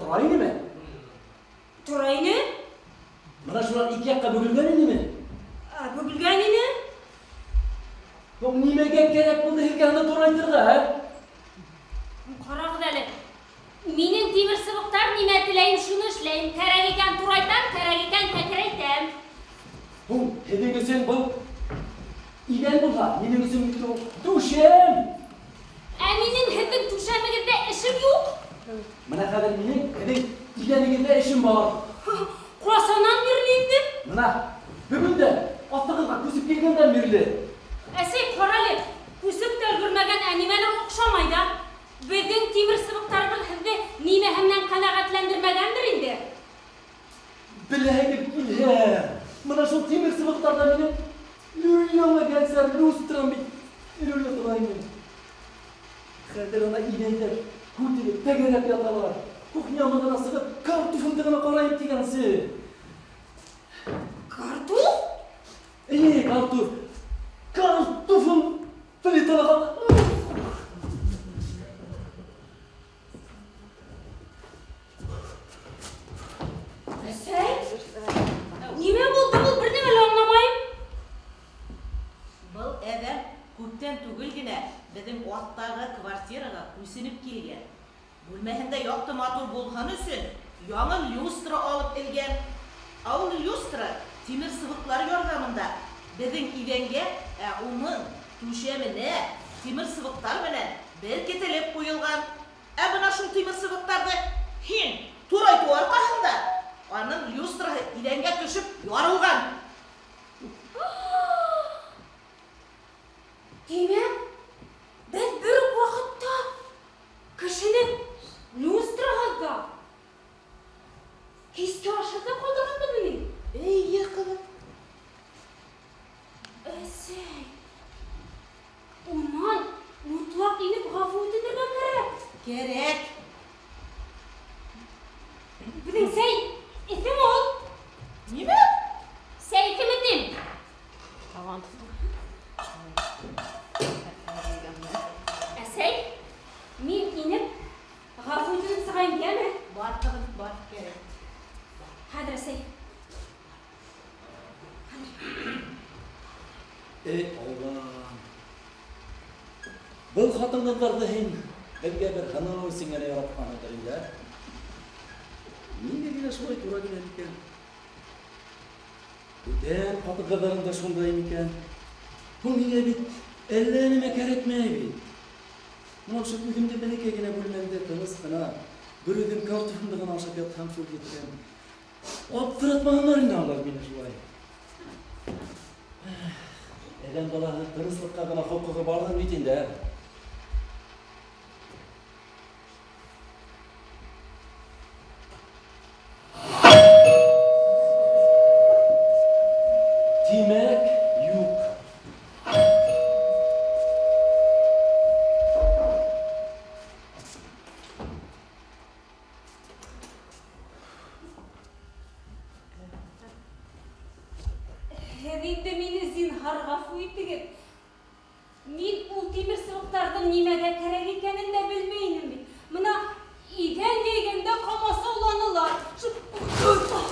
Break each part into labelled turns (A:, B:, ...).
A: тора инеме?
B: Тора ине.
A: Мына шулар ике яҡҡа бөгөлгән инеме?
B: Бөгөлгән ине.
A: Һуң нимәгә кәрәк булды һеҙгә аны турайтырға, ә?
B: Ҡарағыҙ әле. Минең тимер сыбыҡтар нимә теләйем, шуны эшләйем. Кәрәк икән турайтам, кәрәк икән кәкрәйтәм.
A: Һуң һеҙҙең өсөн был иҙән булһа, минең өсөн бит ул түшәм.
B: Ә минең һеҙҙең түшәмегеҙҙә эшем юҡ.
A: Мына хәҙер минең һеҙҙең иҙәнегеҙҙә эшем бар.
B: Ҡасанан бирле инде?
A: Мына бөгөн дә аҫтығыҙға күсеп килгәндән бирле.
B: Әсәй, ҡара әле, күсеп тә өлгөрмәгән әнимәне оҡшамай ҙа. Беҙҙең тимер сыбыҡтарыбыҙ һеҙҙе нимәһе менән ҡәнәғәтләндермәгәндер инде.
A: Беләһегеҙ килһә, мына шул тимер сыбыҡтарҙа минең өр-яңы гәнсәр люстрам бит өрөлө тора ине. Хәҙер ана иҙәндә күтәреп тәгәрәп яталар. Кухняма ғына сығып, картуфымды ғына ҡарайым тигәнсе.
B: Картуф?
A: Эйе, картуф. Картуфым плитала ҡалды.
B: Әсәй, нимә булды был? Бер нәмә лә аңламайым.
C: Был әҙәм күптән түгел генә беҙҙең аҫтағы квартираға күсенеп килгән. Бүлмәһендә яҡты матур булһын өсөн яңы люстра алып элгән. Ә ул люстра тимер сыбыҡлар ярҙамында беҙҙең иҙәнгә, ә уның түшәменә тимер сыбыҡтар менән беркетелеп ҡуйылған. Ә бына шул тимер сыбыҡтарҙы һин турайтыу арҡаһында уның люстраһы иҙәнгә төшөп ярылған.
B: Тимәк, беҙ бер үк ваҡытта кешенең люстраһын да киске ашын да ҡалдырғанбыҙмы ни?
C: Эйе, ҡыҙым.
B: Әсәй, унан мотлаҡ инеп ғәфү үтенергә кәрәк.
C: Кәрәк.
B: Беҙҙең сәй эҫеме ул.
C: Нимә?
B: Сәй эҫеме тим. Әсәй, мин инеп ғәфү үтенеп сығайым, йәме?
C: Бар, ҡыҙым, бар, кәрәк.
B: Хәҙер, әсәй.
A: Эй, Аллам. Был ҡатын-ҡыҙҙарҙы һин беҙгә бер һынау өсөн генә яратҡанһыңдыр инде, ә? Ниңә генә шулай тура килә микән? Бүтән ҡатын-ҡыҙҙарың да шундай микән? Һуң миңә бит әллә нимә кәрәкмәй бит. Мына ошо үҙемде бәләкәй генә бүлмәмдә тыныс ҡына бер үҙем картуфымды ғына ашап ятһам шул еткән. Аптыратмаһындар инде алар мине шулай. Әҙәм балаһы тыныслыҡҡа ғына хоҡуғы барҙыр бит инде, ә? Тимәк, юҡ.
B: Һеҙ инде мине зинһар ғәфү итегеҙ. Мин ул тимер сыбыҡтарҙың нимәгә кәрәк икәнен дә белмәй инем бит. Мына иҙән йәйгәндә ҡамасауланылар.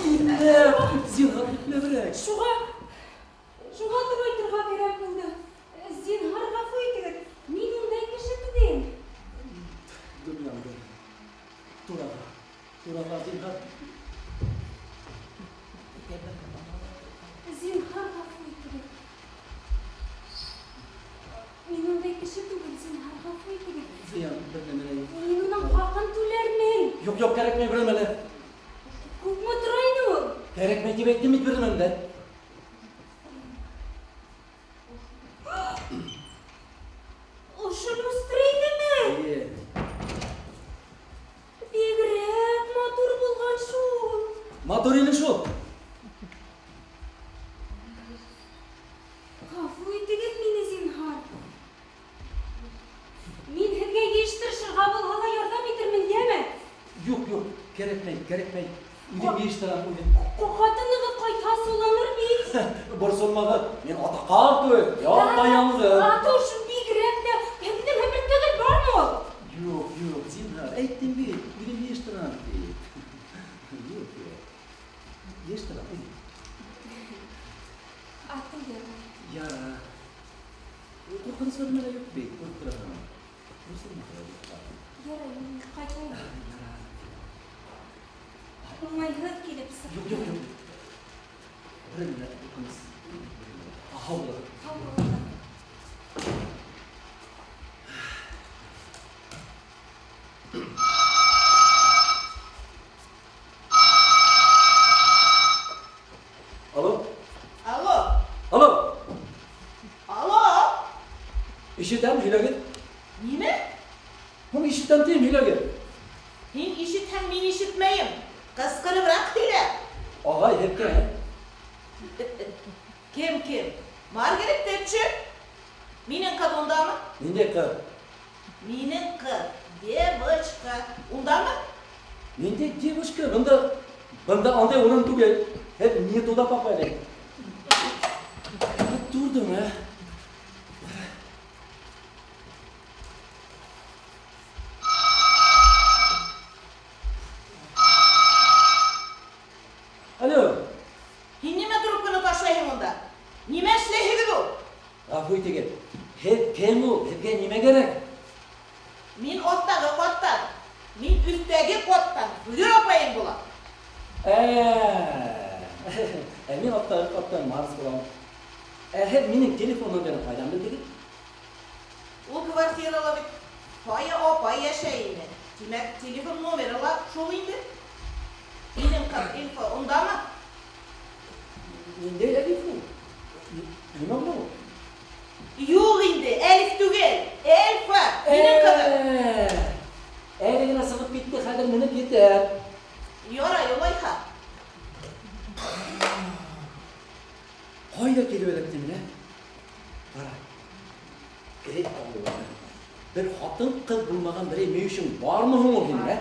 A: Ипләп, зинһар, ипләберәк.
B: Шуға турайтырға кәрәк булды. Зинһар ғәфү итегеҙ. Мин ундай кеше түгел.
A: Донъямды. Тураға, тураға, зинһар.
B: Зинһар ғәфү итегеҙ. Мин ундай кеше түгел, зинһар ғәфү итегеҙ.
A: Зыян, бер нәмә лә юҡ.
B: Мин уның хаҡын түләрмен.
A: Юҡ, юҡ, кәрәкмәй бер нәмә лә.
B: Күпме тора ине ул?
A: Кәрәкмәй тип әйттем бит бер нәмә лә.
B: Ошо люстра инеме?
A: Эйе.
B: Бигерәк матур булған шул.
A: Матур ине шул.
B: Ғәфү итегеҙ мине, зинһар. Мин һеҙгә йыйыштырышырға булһа ла ярҙам итермен, йәме?
A: Юҡ, юҡ, кәрәкмәй, кәрәкмәй. Үҙем йыйыштырам, үҙем.
B: Ҡатынығыҙ ҡайтһа сыуланыр бит.
A: Борсолмағыҙ, мин атаҡар кеүек, япа-яңғыҙ.
B: Атыш бигерәк тә, һеҙҙең һеперткегеҙ бармы ул?
A: Юҡ, юҡ, зинһар, әйттем бит, үҙем йыйыштырам тип. дә юк бит, күреп торасың. Үзең дә.
B: Ярай, мин кайтайым. Уңайһыҙ килеп сыҡты.
A: Юк, юк, юк. Бер генә укымыз. Һау булығыҙ.
B: Һау булығыҙ.
A: Алло.
C: Алло.
A: Алло.
C: Алло.
A: Ишетәм, һөйләгеҙ.
C: Нимә?
A: Һуң ишетәм тием, һөйләгеҙ.
C: Һин ишетһәң, мин ишетмәйем. Ҡысҡырыбыраҡ һөйлә.
A: Ағай, һеҙгә.
C: Кем, кем? Маргарет Тэтчер. Минең ҡыҙ ундамы?
A: Ниндәй ҡыҙ?
C: Минең ҡыҙ. Девочка. Ундамы?
A: Ниндәй девушка? Бында андай урын түгел. Һеҙ не туда попали. Торҙом, ә? Алло.
C: Һин нимә трубканы ташлайһың унда? Нимә эшләйһегеҙ ул?
A: Ғәфү итегеҙ. Һеҙ кем ул? Һеҙгә нимә кәрәк?
C: Мин аҫтағы ҡаттан. Мин өҫтәге ҡаттан. Мөдир апайым була.
A: Ә мин аҫтағы ҡаттан Марс булам. Ә һеҙ минең телефон номерын ҡайҙан белдегеҙ?
C: Ул квартирала бит Фая апай йәшәй ине. Тимәк, телефон номеры ла шул инде. Минең ҡыҙ Эльфа ундамы?
A: Ниндәй Әлиф ул? Нимә була ул?
C: Юҡ инде, Әлиф түгел, Эльфа, минең ҡыҙым.
A: Әле генә сығып китте, хәҙер менеп етәр.
C: Ярай, улайһа.
A: Ҡайҙа килеп эләктем, ә? Ҡара. Эй, Алла. Бер ҡатын-ҡыҙ булмаған берәй мөйөшөң бармы һуң ул һинең, ә?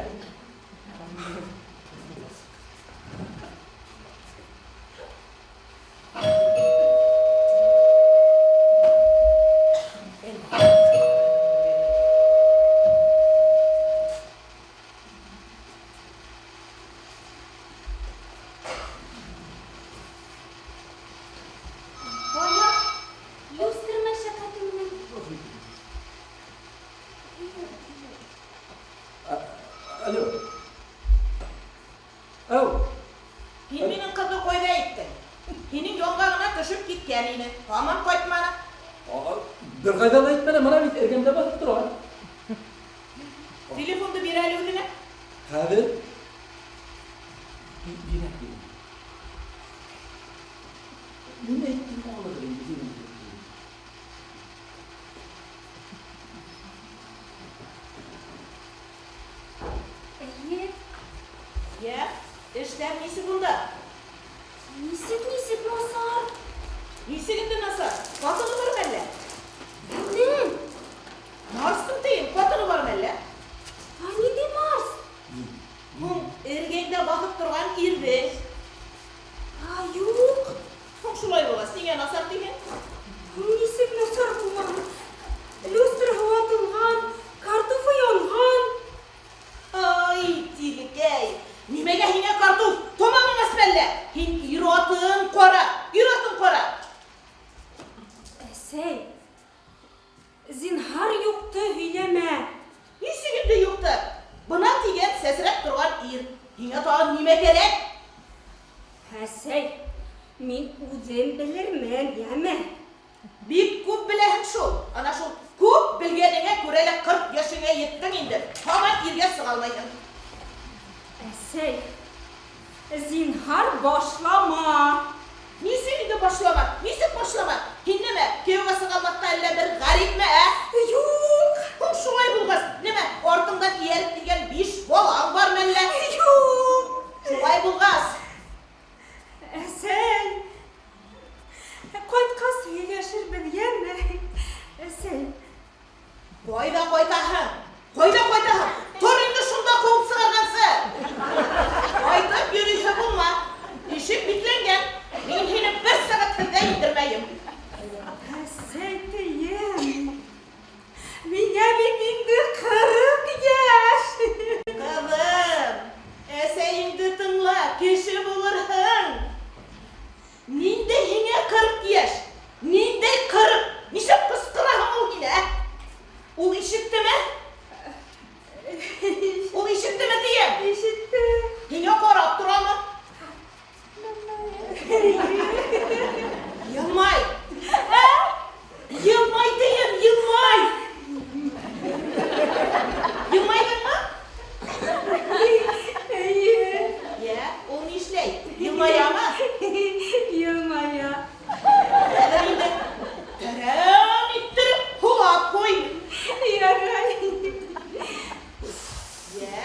B: Бая люстра мәшәҡәте менән.
A: Алло. Ау.
C: Һин минең ҡыҙҙы ҡайҙа иттең? Һинең янға ғына төшөп киткән ине. Һаман ҡайтманы.
A: Бер ҡайҙа ла әйтмәне, мына бит эргәмдә баҫып тора.
C: Телефонды бир әле үҙенә.
A: Хәҙер. Бирә килә. Нимә әйттем аңлағыҙ инде?
B: Эйе.
C: Йә, эштәр нисек унда?
B: Нисек, нисек насар?
C: Нисек инде насар? Ҡатыны бармы әллә?
B: Кемдең?
C: Марстың тейем, ҡатыны бармы әллә?
B: Ә ниндәй Марс?
C: Һуң эргәңдә баҫып торған ирҙе.
B: А, юҡ.
C: Һуң шулай булғас, ниңә насар тиһең?
B: Нисек насар булған? Люстра ватылған, картофы янған.
C: Ай, тилекәй! Нимәгә һиңә картоф? Томағың асмы әллә? Һин ир-атын ҡара, ир-атын ҡара.
B: Әсәй, зинһар юҡты һөйләмә.
C: Нисек инде юҡты? Бына тигән сәсрәп торған ир. Һиңә тағы нимә кәрәк?
B: Әсәй, мин үҙем белермен, йәме?
C: Бик күп беләһең шул. Ана шул күп белгәнеңә күрә лә 40 йәшеңә еттең инде. Һаман иргә сыға алмайһың.
B: Әсәй, зинһар башлама.
C: Нисек инде башлама? Нисек башлама? Һин нимә, кейәүгә сыға алмаҫҡа әллә бер ғәрипме, ә?
B: Юҡ.
C: Һуң шулай булғас, нимә, артыңдан эйәреп килгән 5 балаң бармы әллә?
B: Юҡ.
C: Шулай булғас.
B: Әсәй, ҡайтҡас һөйләшербеҙ, йәме? Әсәй.
C: Ҡайҙа ҡайтаһың? Ҡайҙа ҡайтаһың? Тор инде шунда ҡыуып сығарғансы. Ҡайтып йөрөйһө булма. Ишек бикләнгән. Мин һине бер сәғәт һеҙҙә индермәйем.
B: Әсәй тейем. Миңә бит инде 40 йәш.
C: Ҡыҙым, әсәйеңде тыңла, кеше булырһың. Ниндәй һиңә 40 йәш? Ниндәй 40? Нисек ҡысҡыраһың ул һине, ә? ишеттеме? Ул ишеттеме тием?
B: Ишетте.
C: Һиңә ҡарап торамы? Йылмай. Йылмай тием, йылмай. Йылмайҙыңмы?
B: Эйе.
C: Йә, ул ни эшләй? Йылмаямы?
B: Йылмая.
C: Хәҙер инде тәрән иттереп һулап ҡуй.
B: Ярай.
C: Йә.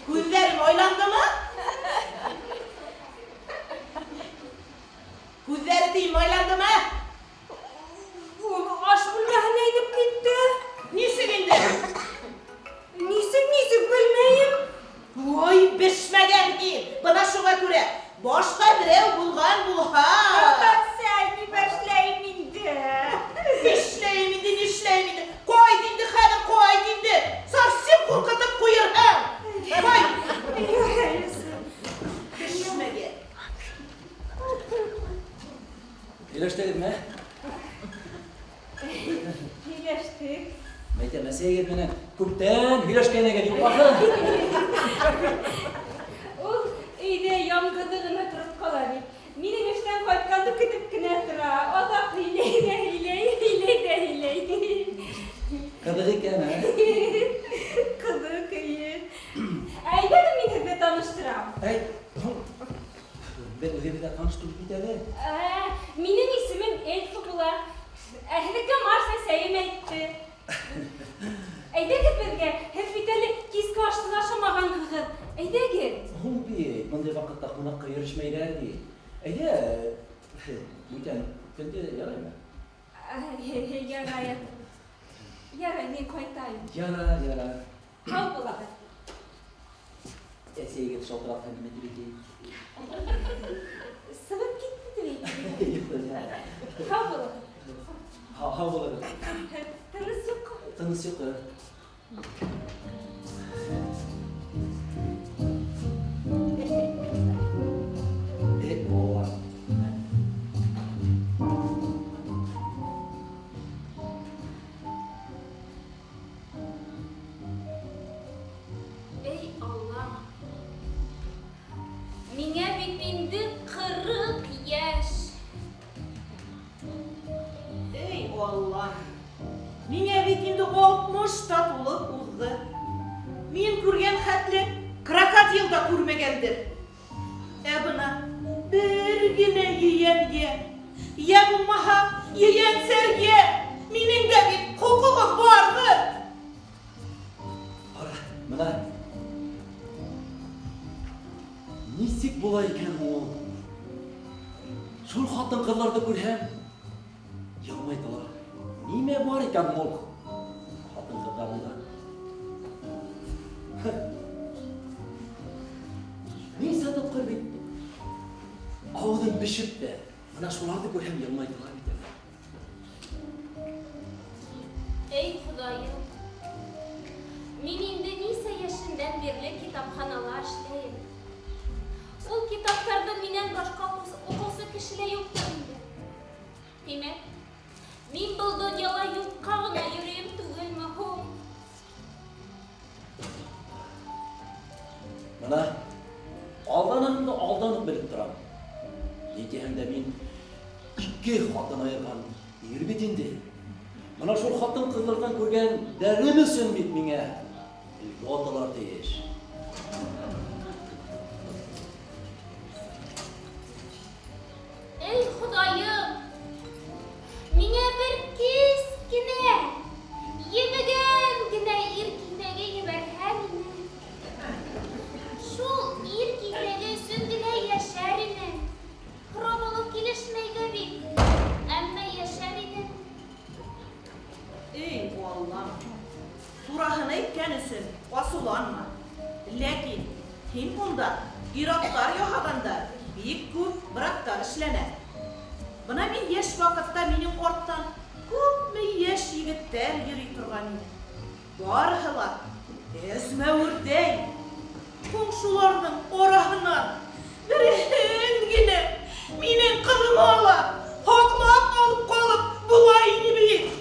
C: Күҙҙәрең айландымы? Күҙҙәре тием айландымы?
B: Ул аш бүлмәһенә инеп китте.
C: Нисек инде?
B: Нисек, нисек белмәйем.
C: Ой, бешмәгән һин. Бына шуға күрә башҡа берәү булған булһа.
B: Татсай, ни башлайым инде?
C: Нишләйем инде, нишләйем инде? Ҡайт инде хәҙер, ҡайт инде. Совсем ҡурҡытып ҡуйырһың. Ҡайт.
B: Ярайсы.
C: Бешмәгән.
A: Һөйләштегеҙме?
B: Һөйләштек.
A: Мәйтәм, әсәйегеҙ менән күптән һөйләшкәнегеҙ юҡ ахыры.
B: Ул өйҙә яңғыҙы ғына тороп ҡала бит. Минең эштән ҡайтҡанды көтөп кенә тора. Оҙаҡ һөйләй ҙә һөйләй, һөйләй ҙә һөйләй.
A: Ҡыҙыҡ икән, ә?
B: Ҡыҙыҡ, эйе. Әйҙәгеҙ, мин һеҙҙе таныштырам.
A: Әй, һуң, беҙ үҙебеҙ ҙә таныш түгел бит әле.
B: Минең исемем Эльфа була. Ә һеҙҙеке Марс әсәйем әйтте. Әйҙәгеҙ беҙгә, һеҙ бит әле киске ашты ла ашамағанһығыҙ. Әйҙәгеҙ.
A: Һуң бит, бындай ваҡытта ҡунаҡҡа йөрөшмәйҙәр бит. Әйҙә, бүтән көндә яраймы?
B: Ярай. Ярай, мин ҡайтайым.
A: Ярар, ярар.
B: Һау булығыҙ.
A: Әсәйегеҙ шалтыратһа нимә тип әйтәйем?
B: Сығып китте тип әйтәйем. Һау булығыҙ.
A: Һау булығыҙ.
B: Тыныс йоҡо.
A: Тыныс йоҡо. Эй, балалар.
B: Эй, Алла. Миңә бит инде 40 йәш.
C: Эй, Алла. Миңә бит инде 60 та тулып уҙҙы. Мин күргән хәтле крокодил да күрмәгәндер. Ә бына бер генә ейәнгә, йә булмаһа ейәнсәргә минең дә бит хоҡуғым барҙыр.
A: Ҡара, бына нисек була икән ул? Шул ҡатын-ҡыҙҙарҙы күрһәм, йылмайталар. Нимә бар икән ул ҡатын-ҡыҙҙарында? Нисә тапҡыр бит ауыҙым бешеп тә, бына шуларҙы күрһәм йылмайталар бит әле.
B: Эй, Хоҙайым, мин инде нисә йәшемдән бирле китапханала эшләйем. Ул китаптарҙы минән башҡа уҡыусы кеше лә юҡтыр инде. Тимәк, мин был донъяла юҡҡа ғына йөрөйөм түгелме һуң?
A: Бына алданымды алданып белеп торам. Ни тиһәң дә мин 2 ҡатын айырған ир бит инде. Бына шул ҡатын-ҡыҙҙарҙан күргән дәрем өсөн бит миңә льготалар тейеш.
B: Эй, Хоҙайым, миңә бер кескенә, ебегән генә ир киҫәге ебәрһәң ине. Шул ир киҫәге өсөн генә йәшәр инем. Һорап алыу килешмәй ҙә бит, әммә йәшәр инем.
C: Эй, Аллам, тураһын әйткән өсөн асыуланма. Ләкин һин унда ир-аттар яһағанда бик күп брактар эшләнә. Бына мин йәш ваҡытта минең арттан күпме йәш егеттәр йөрөй торған ине. Барыһы ла әзмәүерҙәй. Ҡоңшоларҙың араһынан береһен генә минең ҡыҙыма ла һаҡлап алып ҡалып була ине бит.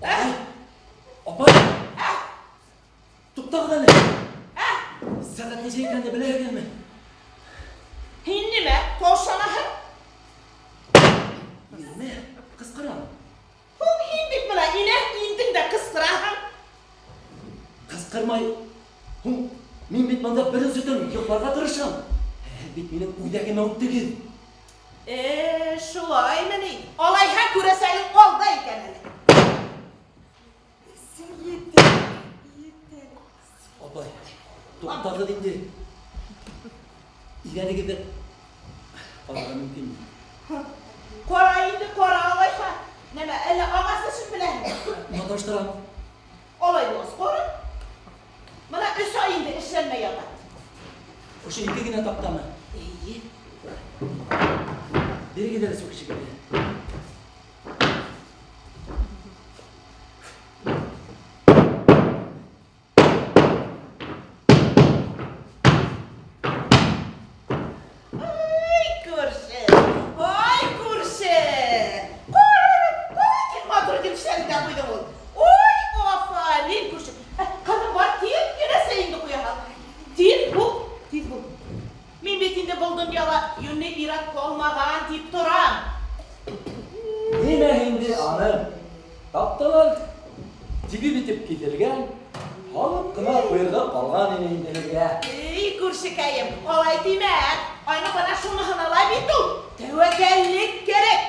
A: Апай! Апай! Туҡтағыҙ әле! Сәғәт нисә икәнде беләһегеҙме?
C: Һин нимә, таушанаһың?
A: Нимә? Ҡысҡырам.
C: Һуң һин бит бына инәң индең дә ҡысҡыраһың.
A: Ҡысҡырмай. Һуң мин бит бында беренсе төн йоҡларға тырышам. Һеҙ бит минең үҙәгемә үттегеҙ.
C: Шулаймы ни? Алайһа күрәсәгең алда икән әле.
B: Етте.
A: Апай, туҡтағыҙ инде. Иҙәнегеҙҙе ҡарарға мөмкинме?
C: Ҡара инде, ҡара алайһа. Нәмә, әллә ағас эшен беләһеңме?
A: Маташтырам.
C: Алай булғас, ҡара. Бына 3 ай инде эшләнмәй ята.
A: Ошо 2 генә таҡтамы?
C: Эйе.
A: Бирегеҙ әле сүкешегеҙҙе.
C: Ай, күрше! Ай, күрше! Ҡара, ай, кил матур итеп эшләде дә ҡуйҙың ул. Ой, афарин, күрше. Ҡыҙым бар, тиҙ генә сәйеңде ҡуя һал. Тиҙ бул, тиҙ бул. Мин бит инде был донъяла йүнле ир-ат ҡалмаған тип торам.
A: Нимә инде аны? Таптылар. Тигеҙ итеп киҫелгән, һалып ҡына ҡуйырға ҡалған ине инде һеҙгә.
C: Эй, күршекәйем, алай тимә. Айны бына шуныһын ала бит ул. Тәүәккәллек кәрәк.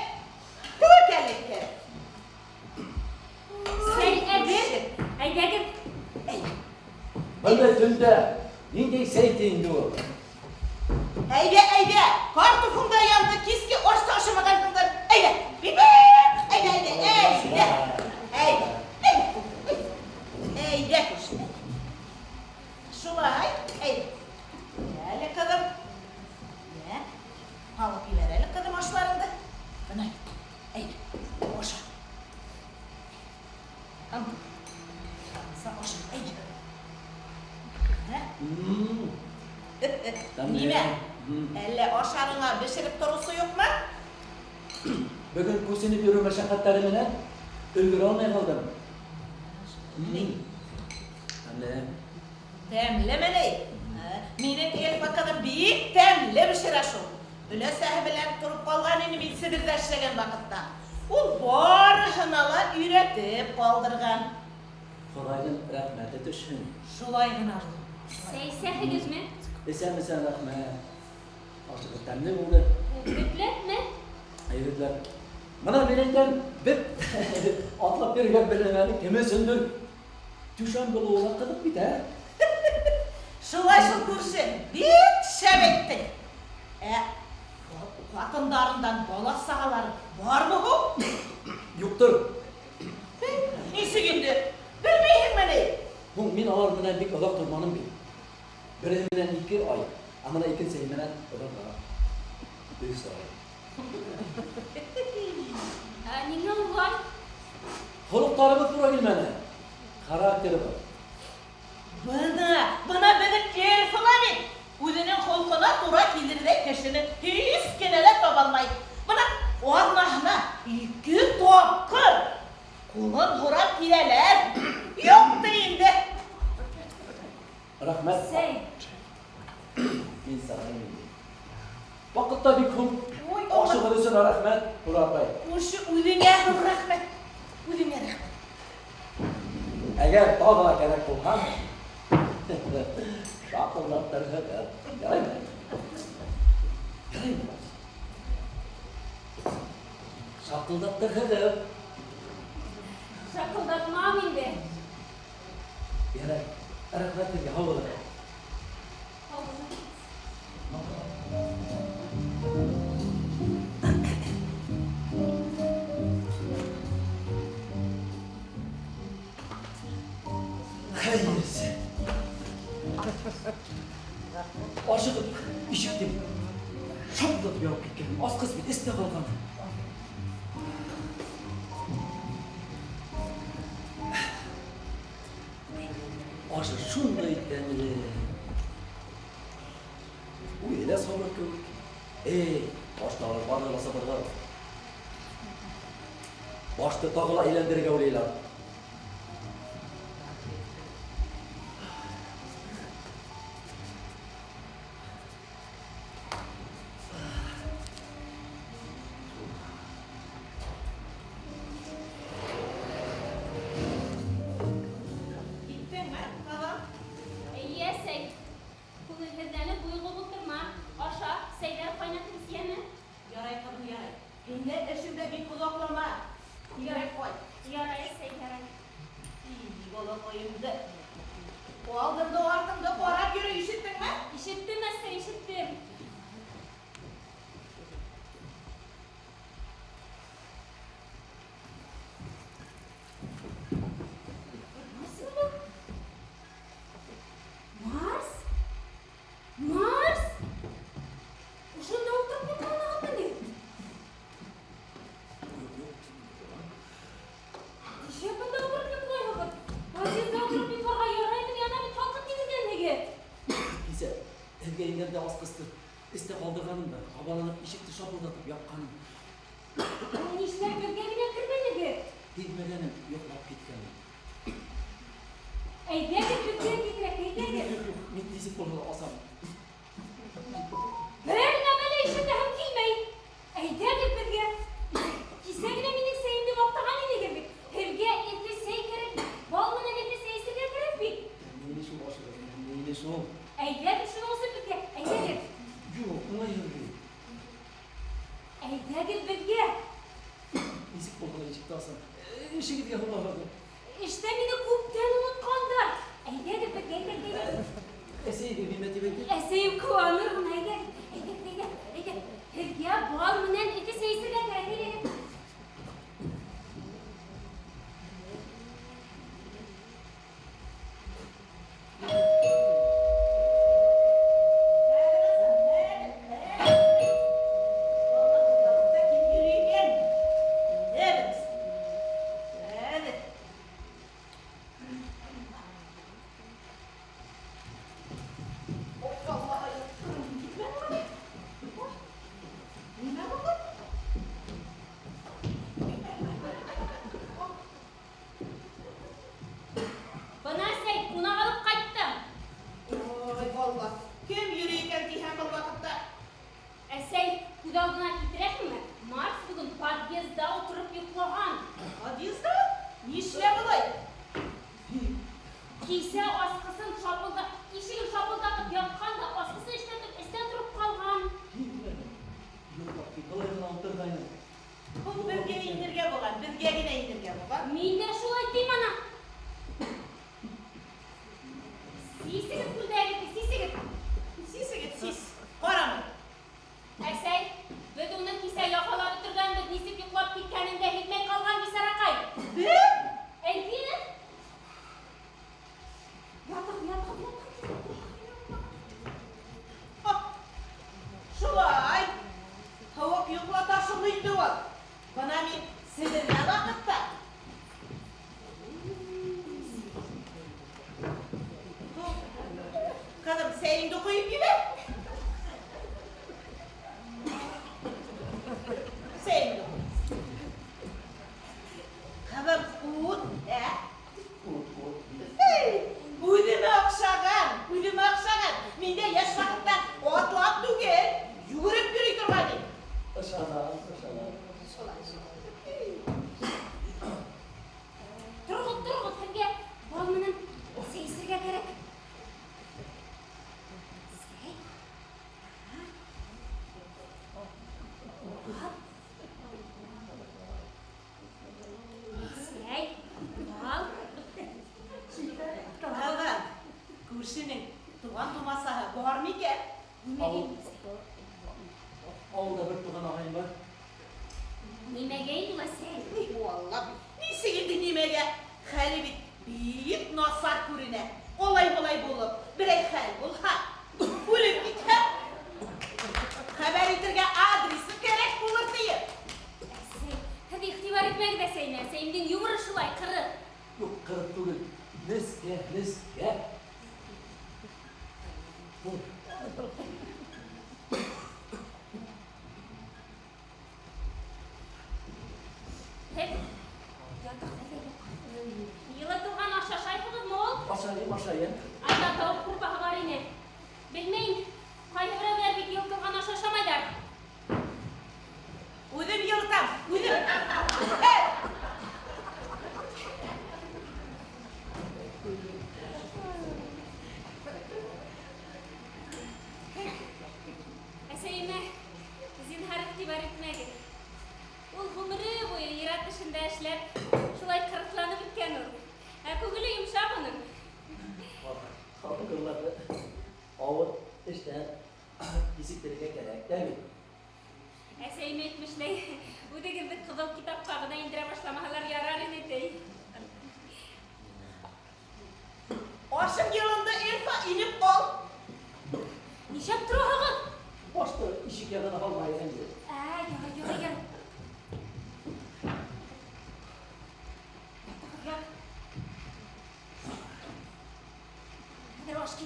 C: Тәүәккәллек кәрәк.
B: Сәй әҙер. Әйҙәгеҙ.
A: Бындай төндә ниндәй сәй ти инде ул?
C: Әйҙә, әйҙә. Картофың да янды, киске аш та ашамағанһыңдыр. Әйҙә, бибе. Әйҙә, әйҙә, әйҙә. Әйҙә, әйҙә. Әйҙә, күрше. Шулай, әйҙә. Әле, ҡыҙым. Йә, һалып ебәр әле, ҡыҙым, ашларыңды. Бына, әйҙә, аша. Аша, әйҙә. Ә? Нимә? Әллә ашарыңа бешереп тороусы юҡмы?
A: Бөгөн күсенеп йөрөү мәшәҡәттәре менән өлгөрә алмай ҡалдым. Тәмле.
C: Тәмлеме ни? Минең Эльфа ҡыҙым бик тәмле бешерә шул. Өләсәһе белән тороп ҡалған ине мин Себерҙә эшләгән ваҡытта. Ул барыһына ла өйрәтеп ҡалдырған.
A: Хоҙайҙың рәхмәте төшһөн.
C: Шулай ғына ул.
B: Сәй эсәһегеҙме?
A: Эсәм, эсәм, рәхмәт. Ашығы тәмле булды.
B: Бөтләпме?
A: Әйбәтләп. Бына мин әйтәм, беҙ атлап йөрөгән бер нәмәнең кем өсөндөр түшәм булыуы ла ҡыҙыҡ бит, ә?
C: Шулай шул, күрше, бик шәп әйттең. Ә ҡатындарындан бала сағалары бармы һуң?
A: Юҡтыр.
C: Нисек инде? Белмәйһеңме ни?
A: Һуң мин алар менән бик оҙаҡ торманым бит. Береһе менән 2 ай, ә бына икенсеһе менән оҙағыраҡ. 3 ай.
B: Ә ниңә улай?
A: Холоҡтарыбыҙ тура килмәне. Характерыбыҙ.
C: Бына беҙҙең Эльфа ла бит. Үҙенең холҡона тура килерҙәй кешене һис кенә лә таба алмай. Бына аҙнаһына 2 тапҡыр ҡулын һорап киләләр. Юҡ ти инде.
A: Рәхмәт.
B: Сәй.
A: Мин сағынам инде. Ваҡытта бик һуң.
C: Ой,
A: Ашығыҙ өсөн рәхмәт, Хура апай.
C: Күрше, үҙеңә ҙур рәхмәт. Үҙеңә рәхмәт.
A: Әгәр тағы ла кәрәк булһа, шаҡылдаттырһығыҙ. Яраймы? Яраймы? Шаҡылдаттырһығыҙ.
B: Шаҡылдатмам инде.
A: Ярай. Рәхмәт һеҙгә, һау булығыҙ.
B: Һау булығыҙ.
A: Хәйерсе. Ашығып ишекте шапылдатып ябып киткән. Асҡыс бит эстә ҡалған. Ашы шундай тәмле. Үҙе лә сабыр кеүек. Эй, башты алып барҙы ла сабырҙар. Башты тағы ла әйләндерергә уйлайлар.
B: Ярай, әсәй, ярай.
C: Балаҡайымды. Алдыңды, артыңды ҡарап йөрө, ишеттеңме?
B: Ишеттем, әсәй, ишеттем. Марс? Марс? Ошонда ултырып йоҡланығыҙмы ни?
A: Юҡ, юҡ.
B: Нишләп бында ултырып йоҡлайһығыҙ? Подъезда ултырып йоҡларға яраймы ни? Ана бит һалҡын тигеҙгәнлеге.
A: Кисә һеҙгә ингәндә асҡысты эстә ҡалдырғаным да, ҡабаланып ишекте шапылдатып япҡаным.
B: Ул нишләп беҙгә генә кермәнегеҙ?
A: Һиҙмәгәнем, йоҡлап киткәнем.
B: Әйҙәгеҙ, беҙгә тиҙерәк, әйҙәгеҙ.
A: Юҡ, юҡ, мин нисек булһа ла асам.
B: Бер нәмә лә ишетәһем килмәй. Әйҙәгеҙ беҙгә. Кисә генә минең сәйемде маҡтаған инегеҙ бит. Һеҙгә эҫе сәй кәрәк, бал менән эҫе сәй эсергә кәрәк бит.
A: Мине шул ашыға, мине шул.
B: Әйҙәгеҙ шуның өсөн беҙгә, әйҙәгеҙ.
A: Юҡ, уңайһыҙ бит.
B: Әйҙәгеҙ беҙгә.
A: Нисек булһа ла ишекте асам. Эшегеҙгә һуңлағыҙ.
B: Эштә мине күптән онотҡандар. Әйҙәгеҙ беҙгә, әйҙәгеҙ, әйҙәгеҙ.
A: Әсәйегеҙ нимә тип әйтер?
B: Әсәйем ҡыуаныр ғына, әйҙәгеҙ, әйҙәгеҙ, әйҙәгеҙ, әйҙәгеҙ. Һеҙгә бал менән эҫе сәй эсергә кәрәк, әйҙәгеҙ. Бына, әсәй, ҡунаҡ алып ҡайттым.
C: Ой, Алла, кем йөрөй икән тиһәм был ваҡытта?
B: Әсәй, күҙ алдына килтерәһеңме? Марс бөгөн подъезда ултырып йоҡлаған.
C: Подъезда? Нишләп улай?
B: Кисә асҡысын шапылда, ишеген шапылдатып япҡан да, асҡысын эшләтеп, эстә тороп ҡалған.
A: Һиҙмәнем. Йоҡлап кит, былай ғына ултырғайным.
C: Ул беҙгә инергә булған, беҙгә генә инергә булған.
B: Мин дә шулай тим ана. Сисегеҙ күлдәгегеҙҙе, сисегеҙ.
C: Сисегеҙ, сис. Ҡарамай.
B: Әсәй, беҙ уны кисә яҡалап бөтөргәнбеҙ, нисек йоҡлап киткәнен дә һиҙмәй ҡалған бисараҡай.
C: Беҙ?
B: Әйҙә. Ятығыҙ, ятығыҙ, ятығыҙ.
C: Шулай. Һыуыҡ йоҡлата шул инде ул. Бына мин селенә ваҡытта. Ҡыҙым, сәйеңде ҡойоп ебәр. Сәйеңде ҡой. Ҡыҙым, ут, ә?
A: Ут, ут.
C: Эй, үҙемә оҡшаған, үҙемә оҡшаған. Мин дә йәш ваҡытта атлап түгел, йүгереп йөрөй торған инем.
A: Ышанам, ышанам.
C: Шулай, шулай.
B: Тороғоҙ, тороғоҙ, һеҙгә бал менән сәй эсергә кәрәк. Сәй. Бал. Сәй, бал.
C: Ҡыҙым, күршенең туған тумасаһы бар микән?
B: Нимәгә?
A: Ауылда бер туған ағайым бар.
B: Нимәгә инде ул, әсәй?
C: Алла, нисек инде нимәгә? Хәле бит бик насар күренә. Олай-былай булып, берәй хәл булһа, үлеп китһә, хәбәр итергә адресы кәрәк булыр тиеп.
B: Әсәй, һеҙ иғтибар итмәгеҙ әсәйемә. Әсәйемдең юморы шулай, ҡырыҡ.
A: Юҡ, ҡырыҡ түгел. Нескә, нескә. Бул.
B: Һеҙ ятығыҙ, әйҙә. Йылытылған аш ашайһығыҙмы ул?
A: Ашайым, ашайым.
B: Анда тауыҡ һурпаһы бар ине. Белмәйем, ҡайһы берәүҙәр бит йылытылған аш ашамайҙар.
C: Үҙем йылытам, үҙем.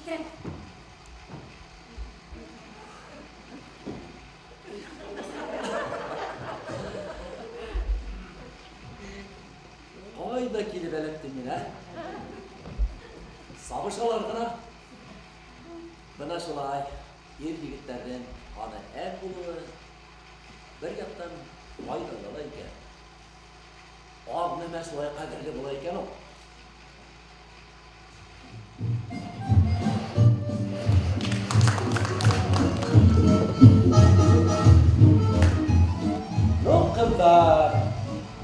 B: Китерәм.
A: Ҡайҙа килеп эләктем мин, ә? Сабышалар ғына. Бына шулай ир-егеттәрҙең һаны әҙ булыуы бер яҡтан файҙалы ла икән. Аҙ нәмә шулай ҡәҙерле була икән ул. Ну, ҡыҙҙар,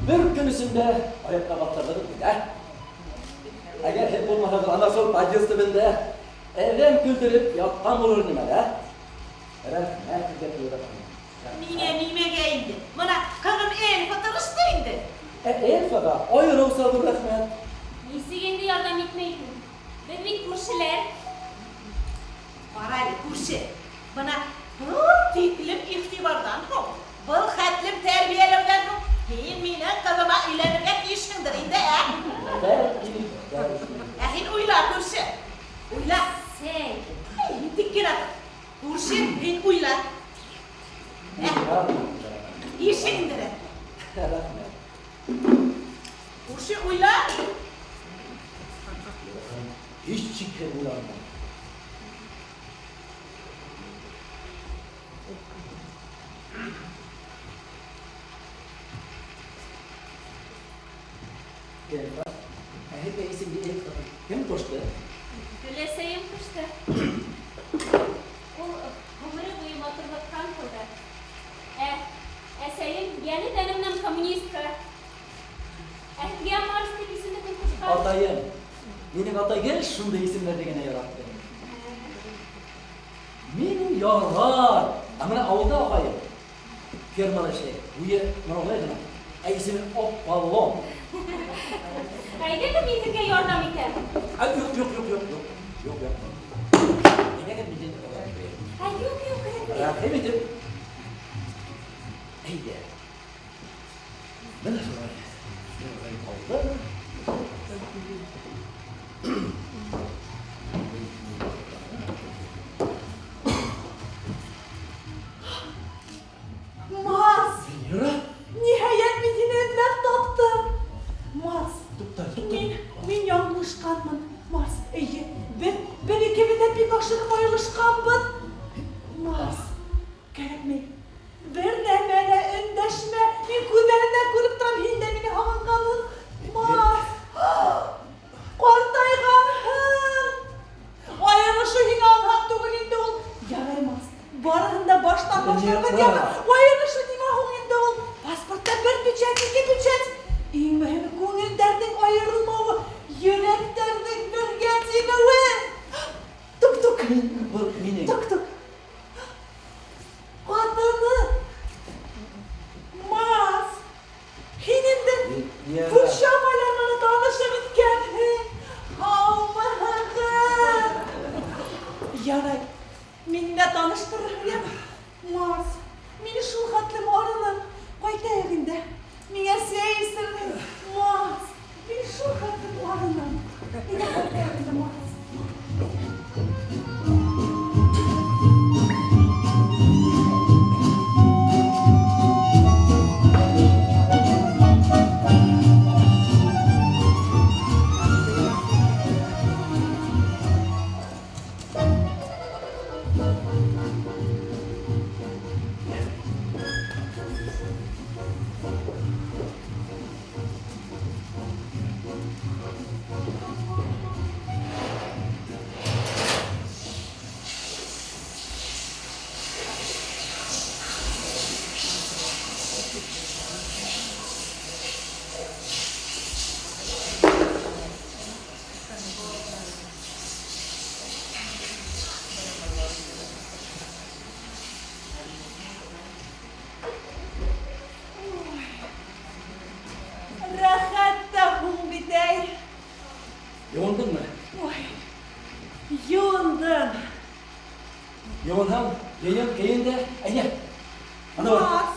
A: бер көн эсендә аяҡҡа баҫтырҙығыҙ бит, ә? Әгәр һеҙ булмаһағыҙ, ана шул подъезд төбөндә әҙәм көлдөрөп ятҡан булыр инем әле, ә? Рәхмәт һеҙгә, Флюра ханым.
C: Миңә нимәгә инде? Бына ҡыҙым Эльфа тырышты инде.
A: Ә Эльфаға айырыуса ҙур рәхмәт.
B: Нисек инде ярҙам итмәйһең? Беҙ бит күршеләр.
C: Ҡара әле, күрше. Бына был тиклем иғтибарҙан һуң, был хәтлем тәрбиәләүҙән һуң һин минең ҡыҙыма өйләнергә тейешһеңдер инде, ә?
A: Бәлки, бәлки.
C: Ә һин уйла, күрше. Уйла.
B: Сәй.
C: Һин тик кенә тор. Күрше, һин уйла. Ишек инде.
A: Рәхмәт.
C: Күрше, уйла.
A: Һис шикһеҙ уйлармын. Эльфа, ә һеҙгә исемде Эльфа кем ҡушты?
B: Өләсәйем ҡушты. Ул ғүмере буйы матурлыҡҡа ынтылды. Ә әсәйем йәне тәне менән коммунистка. Ә һеҙгә Марс тип исемде кем ҡушҡан?
A: Атайым. Минең атай гел шундай исемдәрҙе генә яратты. Минең ярар. Ә бына ауылда ағайым фермала эшләй. Буйы мынаулай ғына. Ә исеме Аполлон.
B: Әйҙәгеҙ, мин һеҙгә ярҙам итәм.
A: Ә, юҡ, юҡ, юҡ, юҡ, юҡ. Юҡ, юҡ. Әйҙәгеҙ, мин һеҙгә ярҙам итәм.
B: Ә, юҡ, юҡ, рәхмәт.
A: Рәхим итеп. Әйҙә. Бына шулай. Шулай ҡалды.
D: Марс!
A: Венера?
D: Ниһайәт, мин һине эҙләп таптым. Марс,
A: Туҡта, туҡта.
D: мин яңылышҡанмын. Марс, эйе, беҙ икебеҙ ҙә бик ашығып айырылышҡанбыҙ. Марс, кәрәкмәй. Бер нәмә лә өндәшмә. Мин күҙҙәреңдән күреп торам, һин дә мине һағынғанһың. Марс, ҡартайғанһың. Айырылышыу һиңә анһат түгел инде ул. Ярай, Марс, барыһын да баштан башларбыҙ, яме. Айырылышыу нимә һуң инде ул? Паспортта бер печать, ике печать. Иң мөһиме күңелдәрҙең айырылмауы, йөрәктәрҙең бергә тибеүе. Тук-тук.
A: Был минең.
D: Тук-тук. Ҡатыны. Марс, һин инде
A: Венера.
D: күрше апайлар менән танышып бөткәнһең. Һаумыһығыҙ. Ярай, мин дә таныштырырһың, яме. Марс, мин шул хәтлем арыным. Ҡайтайыҡ инде. Миңә сәй эсерһең. Марс, мин шул хәтлем арыным. Әйҙә ҡайтайыҡ инде, Марс. Рәхәт тә һуң бит, әй.
A: Йыуындыңмы?
D: Ой, йыуындым.
A: Йыуынһаң, йыйын, кейен дә, әйҙә. Ана бар.
D: Марс,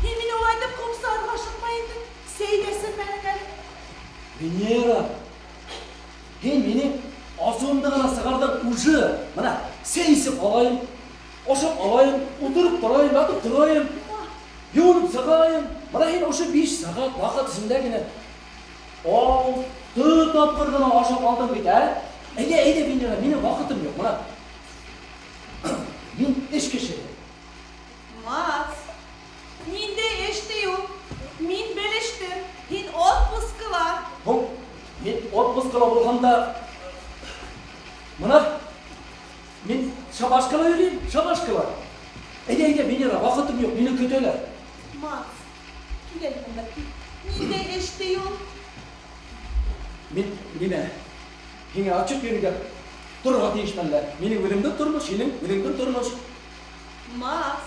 D: һин мине улай итеп ҡомсарға ашыҡмай инде. Сәй ҙә эсермәнең әле.
A: Венера, һин минең Асыуымды ғына сығарҙың уже. Мына сәй эсеп алайым, ашап алайым, ултырып торайым, ятып торайым, йыуынып сығайым. Мына һин ошо 5 сәғәт ваҡыт эсендә генә 6 тапҡыр ғына ашап алдың бит, ә? Әйҙә, әйҙә, Венера, минең ваҡытым юҡ. Мына мин эш кеше.
D: Макс, ниндәй эш ти ул? Мин белештем, һин отпускыла.
A: Һуң, мин отпускыла булғанда, мына мин шабашкала йөрөйөм, шабашкала. Әйҙә, әйҙә, Венера, ваҡытым юҡ, мине көтәләр.
D: Макс, кил әле бында, кил. Ниндәй эш ти ул?
A: Мин нимә? Һиңә отчет бирергә торорға тейешмен лә. Минең үҙемдең тормош, һинең үҙеңдең тормош.
D: Макс,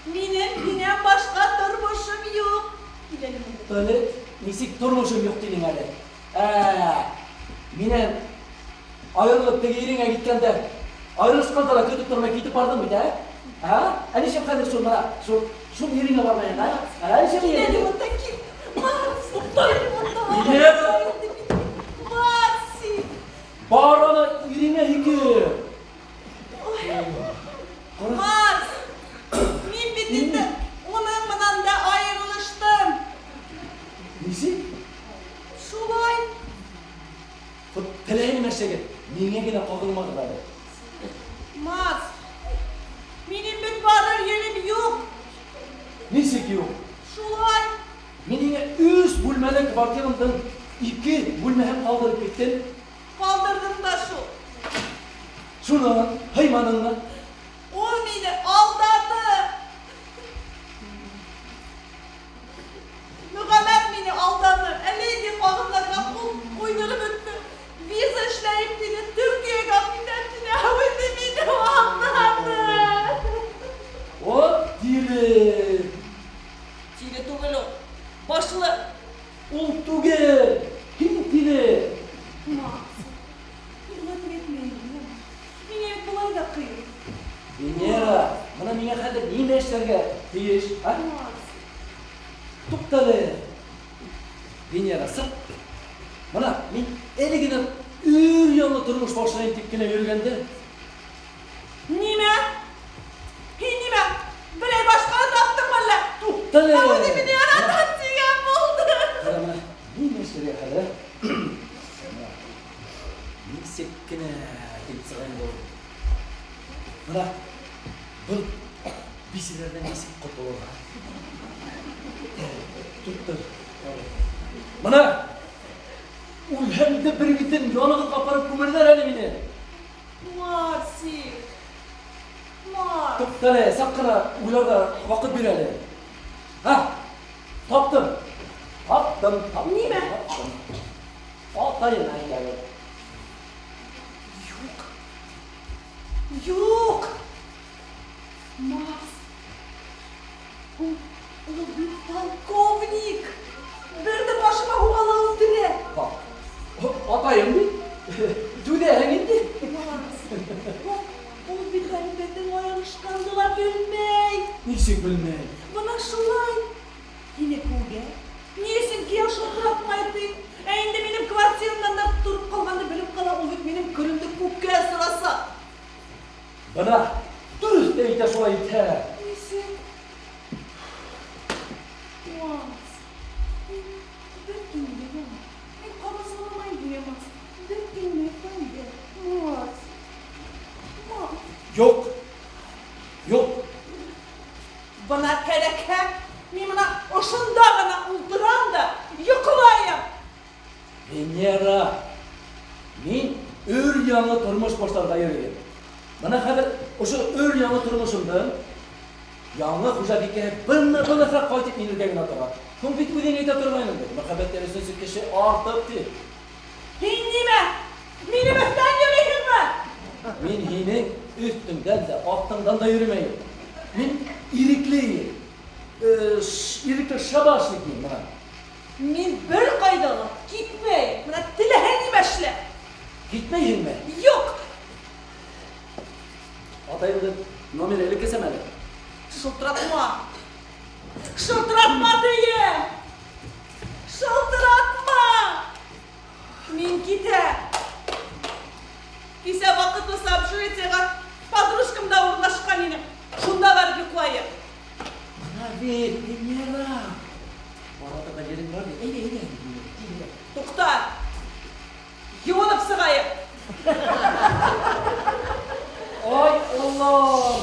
D: минең һинән башҡа тормошом юҡ. Кил әле бында.
A: Әле нисек тормошом юҡ тинең әле? Минән айырылып теге иреңә киткәндә, айырылышҡанда ла көтөп тормай китеп барҙың бит, ә? Ә? Ә нишләп хәҙер шул мына, шул иреңә бармайһың, ә? Ә нишләп
D: Кил әле
A: иреңә?
D: бында, кил. Макс, кил әле бында.
A: Венера!
D: Макси!
A: Бар аны иреңә һикер.
D: Макс! Мин бит инде уның менән дә айырылыштым.
A: Нисек?
D: Шулай.
A: Хут теләһә нәрсәгә миңә генә ҡағылмағыҙ әле.
D: Макс, минең бит барыр ерем юҡ.
A: Нисек юҡ?
D: Шулай.
A: Мин һиңә 3 бүлмәле квартирамдан 2 бүлмәһен ҡалдырып киттем.
D: Ҡалдырҙың да шул.
A: Шуны һыйманыңмы?
D: Ул мине алданы. Мөхәммәт мине алданы. Әллә инде ҡағыҙҙарға ҡул ҡуйҙырып бөттө. Виза эшләйем тине, Төркиәгә китәм тине. Ә үҙе мине алданы.
A: О, тиле.
D: Тиле түгел ул. Башлы.
A: Ул түгел. Һин тиле.
D: Макс, илатып әйтмә инде. Миңә бит былай ҙа ҡыйын.
A: Венера, бына миңә хәҙер нимә эшләргә тейеш, а?
D: Макс.
A: Туҡтале. Венера, сыҡ. Бына мин әле генә өр-яңы тормош башлайым тип кенә йөрөгәндә.
D: Нимә? Һин нимә? Берәй башҡаны таптыңмы әллә?
A: Туҡтале.
D: Ә үҙе мине яратам тигән булды.
A: Ҡара бына, нимә эшләргә хәҙер? Нисек кенә килеп сыға инде ул. Бына был бисәләрҙән нисек ҡотолорға? Туҡтар. Бына үлһәм дә бер битен янығыҙға апарып күмерҙәр әле мине.
D: Марсик. Марс.
A: Туҡтале, саҡ ҡына уйларға ваҡыт бир әле. Һа, таптым. Таптым, таптым.
D: Нимә?
A: Таптым. Атайым әйтәле.
D: Юҡ. Юҡ. Марс. Ул бит полковник. Берҙе башыма һуғала үлтерә.
A: Бak. Атайым бит. Түҙәһең инде.
D: Марс. Ул бит әле беҙҙең айырылышҡанды ла белмәй.
A: Нисек белмәй?
D: Бына шулай. Һине күргән. Ни өсөн кейәү шылтыратмай ти? Ә инде минең квартирамдан да тороп ҡалғанды белеп ҡала, ул бит минең көлөмдө күккә осораса.
A: Бына дөрөҫ тә әйтә, шулай итә.
D: Нисек? Макс, мин бер төнгә генә, мин ҡабызламайым һиңә, Макс. Бер төнгә тәүгә, Макс. Макс.
A: Юҡ. Юҡ.
D: Бына кәрәкһә, мин бына ошонда ғына ултырам да йоҡлайым.
A: Венера, мин өр-яңы тормош башларға йөрөйөм. Бына хәҙер ошо өр-яңы тормошомдоң яңы хужабикәһе бына-быныһы ҡайтып инергә генә тора. Һуң бит үҙең әйтә торғайның бит, мөхәббәттән өсөнсө кеше артыҡ тип.
D: Һин нимә? Минең өҫтән йөрөйһөңмө?
A: Мин һинең өҫтөңдән дә, аҫтыңдан да йөрөмәйем. Мин ирекле, ирекле шабашник мин бына.
D: Мин бер ҡайҙа ла китмәйем. Бына теләһә нимә эшлә.
A: Китмәйһеңме?
D: Юҡ.
A: Атайымдың номеры элеккесәм әле.
D: Шылтыратма. Шылтыратма тием. Шылтыратма. Мин китәм.
A: Алла!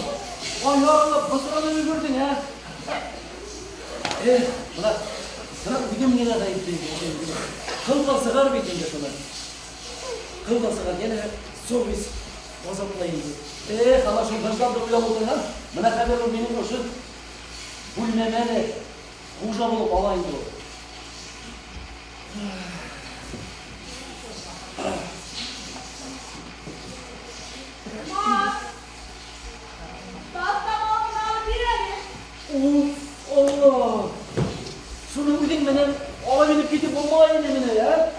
A: Аяғыңа бысранып өлгөрҙөң, ә? Эх, бына, бына үҙем генә ғәйепле инде. Ҡылға сығар бит инде шуны. Ҡылға сығар, йәнә совесть ғазаплай инде. Эх, ана шул выжданды уйлап ултырһам, бына хәҙер ул минең ошо бүлмәмә лә хужа булып ала инде ул. Уф, Алла! Шуны үҙең менән алып инеп китеп булмай инде мине, ә?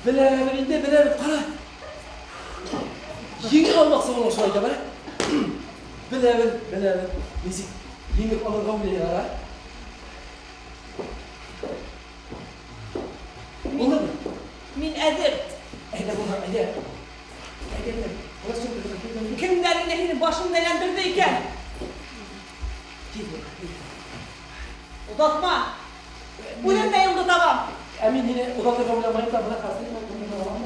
A: Беләбеҙ инде, беләбеҙ, ҡара. Еңеп алмаҡсы була шулай итеп, ә? Беләбеҙ, беләбеҙ. Нисек еңеп алырға уйлайҙар, ә? Булдымы?
D: Мин әҙер.
A: Әйҙә булһа, әйҙә. Әйҙә, әйҙә.
D: Кемдәр инде һине башыңды әйләндерҙе икән? Оҙатма. Үҙем дә юлды табам.
A: Ә мин һине оҙатырға уйламайым да, бына хәҙер мин алам.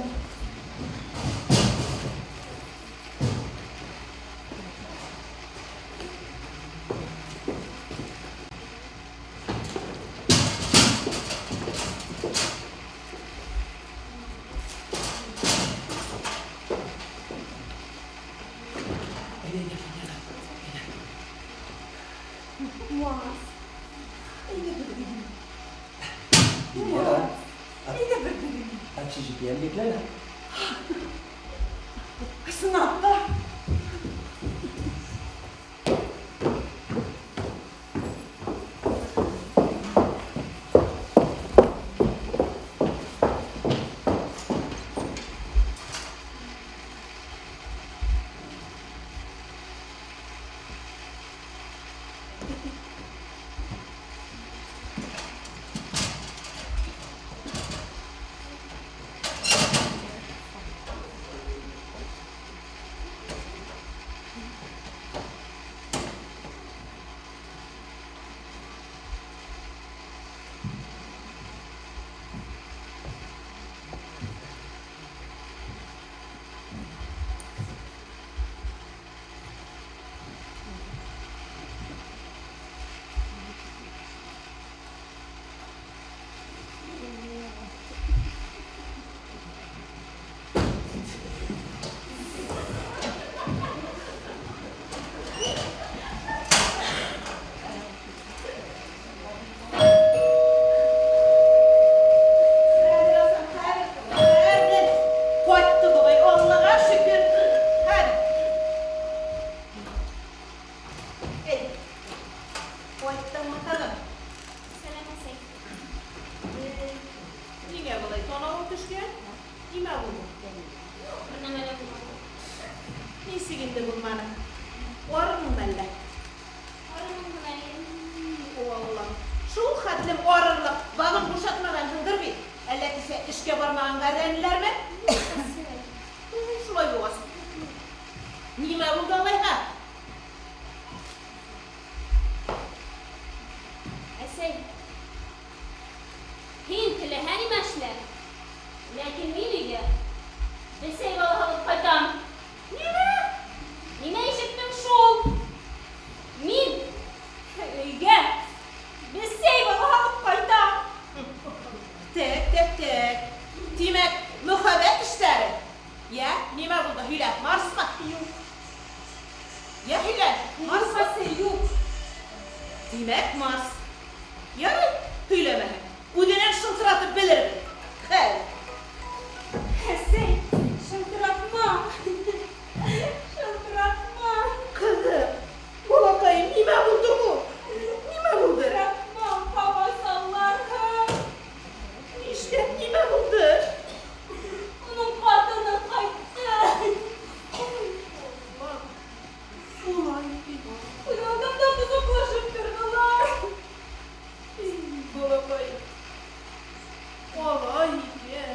C: Балаҡайым, алай икән.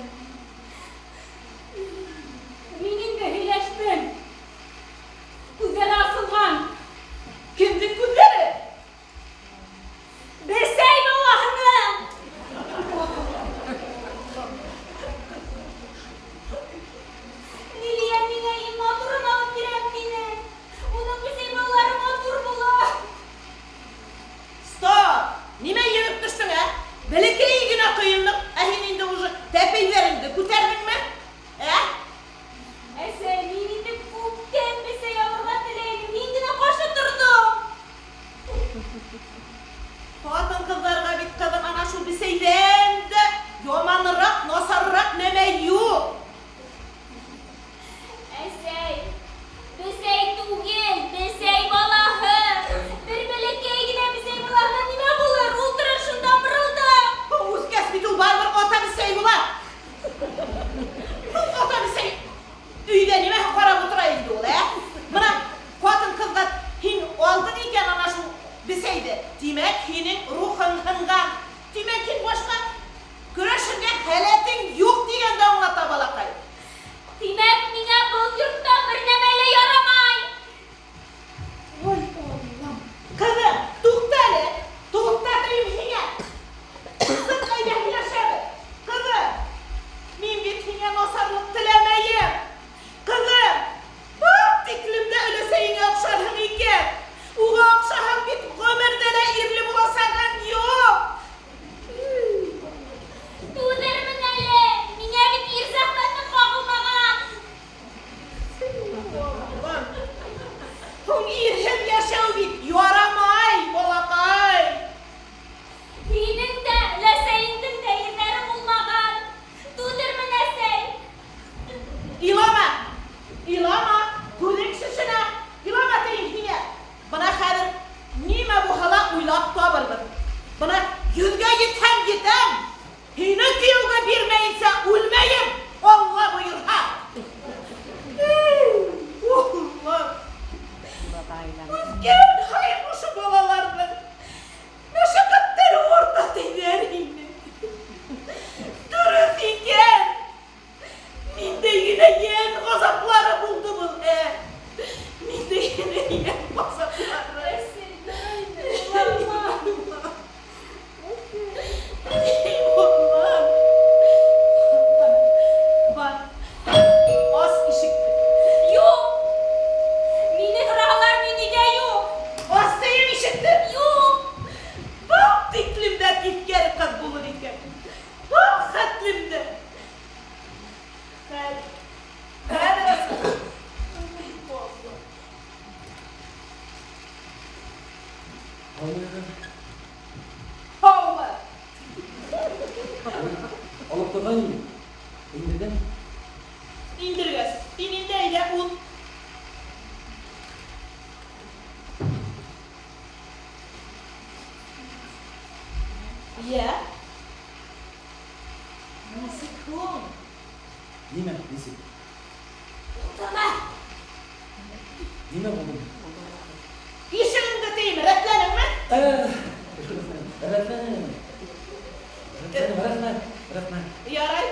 C: Аллам! Һуң ирһеҙ йәшәү бит ярамай, балаҡай!
B: Һинең дә, ләсәйеңдең дә ирҙәре булмаған. Түҙермен, әсәй.
C: Илама! Илама! Күҙең шешенә! Илама тием һиңә! Бына хәҙер нимә булһа ла уйлап табырбыҙ. Бына 100-гә етһәм етәм. Һине кейәүгә бирмәйенсә үлмәйем, Алла бойорһа. Эй, Аллам! Үҫкән һайын ошо балаларҙың мәшәҡәттәре арта тиҙәр инде. Дөрөҫ икән. Ниндәй генә йән ғазаплары булды был, ә? Ниндәй генә йән ғазаплары.
B: Әсәй, илама.
C: Эй, Аллам. Бар, ас ишекте.
B: Юҡ! Мине һораһалар, мин өйҙә юҡ.
C: Ас тием ишекте.
B: Юҡ!
C: Был тиклем дә тиҫкәре ҡыҙ булыр икән. Был хәтлем дә. Хәҙер. Хәҙер асам. Ай, Аллам.
A: Һаумы?
C: Һаумы?
A: Алып торған инде. Индерҙем.
C: Индергәс, һин инде әйҙә ул. Йә? Нисек һуң?
A: Нимә, нисек?
B: Ултырма!
A: Нимә булды?
C: Ишегеңде тием, рәтләнеңме?
A: Рәтләнем. Рәтләнем, рәхмәт, рәхмәт.
C: Ярай.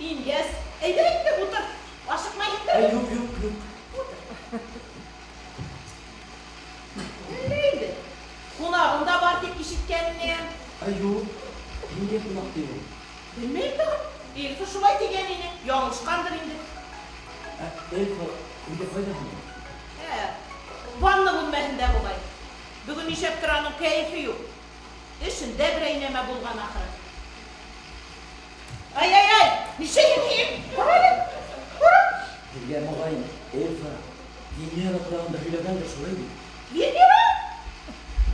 C: Ингәс, әйҙә инде ултыр. Ашыҡмай инде.
A: Әй, юҡ, юҡ, юҡ.
C: Әллә инде. Ҡунағың да бар тип ишеткәнмен.
A: Әй, юҡ. Ниндәй ҡунаҡ ти ул?
C: Белмәйем тағы. Эльфа шулай тигән ине. Яңылышҡандыр инде.
A: Ә, Эльфа үҙе ҡайҙа һуң?
C: Ванна бүлмәһендә буғай. Бөгөн нишләптер аның кәйефе юҡ. Эшендә берәй нәмә булған ахыры. Ай, ай, ай! Нишләйһең һин? Ҡара әле. Ҡара.
A: Һеҙгә моғайын Эльфа Венера тураһында һөйләгәндер, шулай бит?
C: Венера?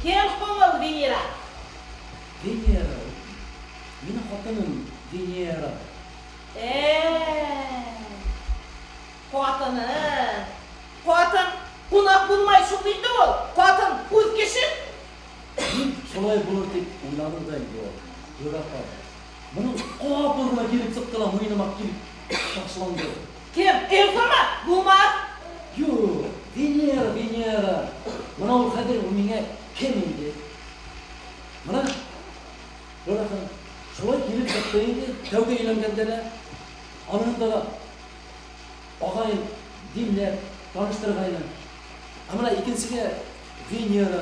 C: Кем һуң ул Венера?
A: Венера. Минең ҡатыным Венера.
C: Ҡатыны. Ҡатын ҡунаҡ булмай шул инде ул. Ҡатын үҙ кеше.
A: Мин шулай булыр тип уйланым да инде ул. Флюра апа. Бының ҡапыл ғына килеп сыҡты ла муйыныма килеп ташланды.
C: Кем? Эльфамы? Булмаҫ.
A: Юҡ, Венера, Венера. Бына ул хәҙер ул миңә кем инде? Бына Флюра ханым, шулай килеп сыҡты инде, тәүге өйләнгәндә лә, аныһында ла ағайым димләп таныштырғайны. Ә бына икенсегә Венера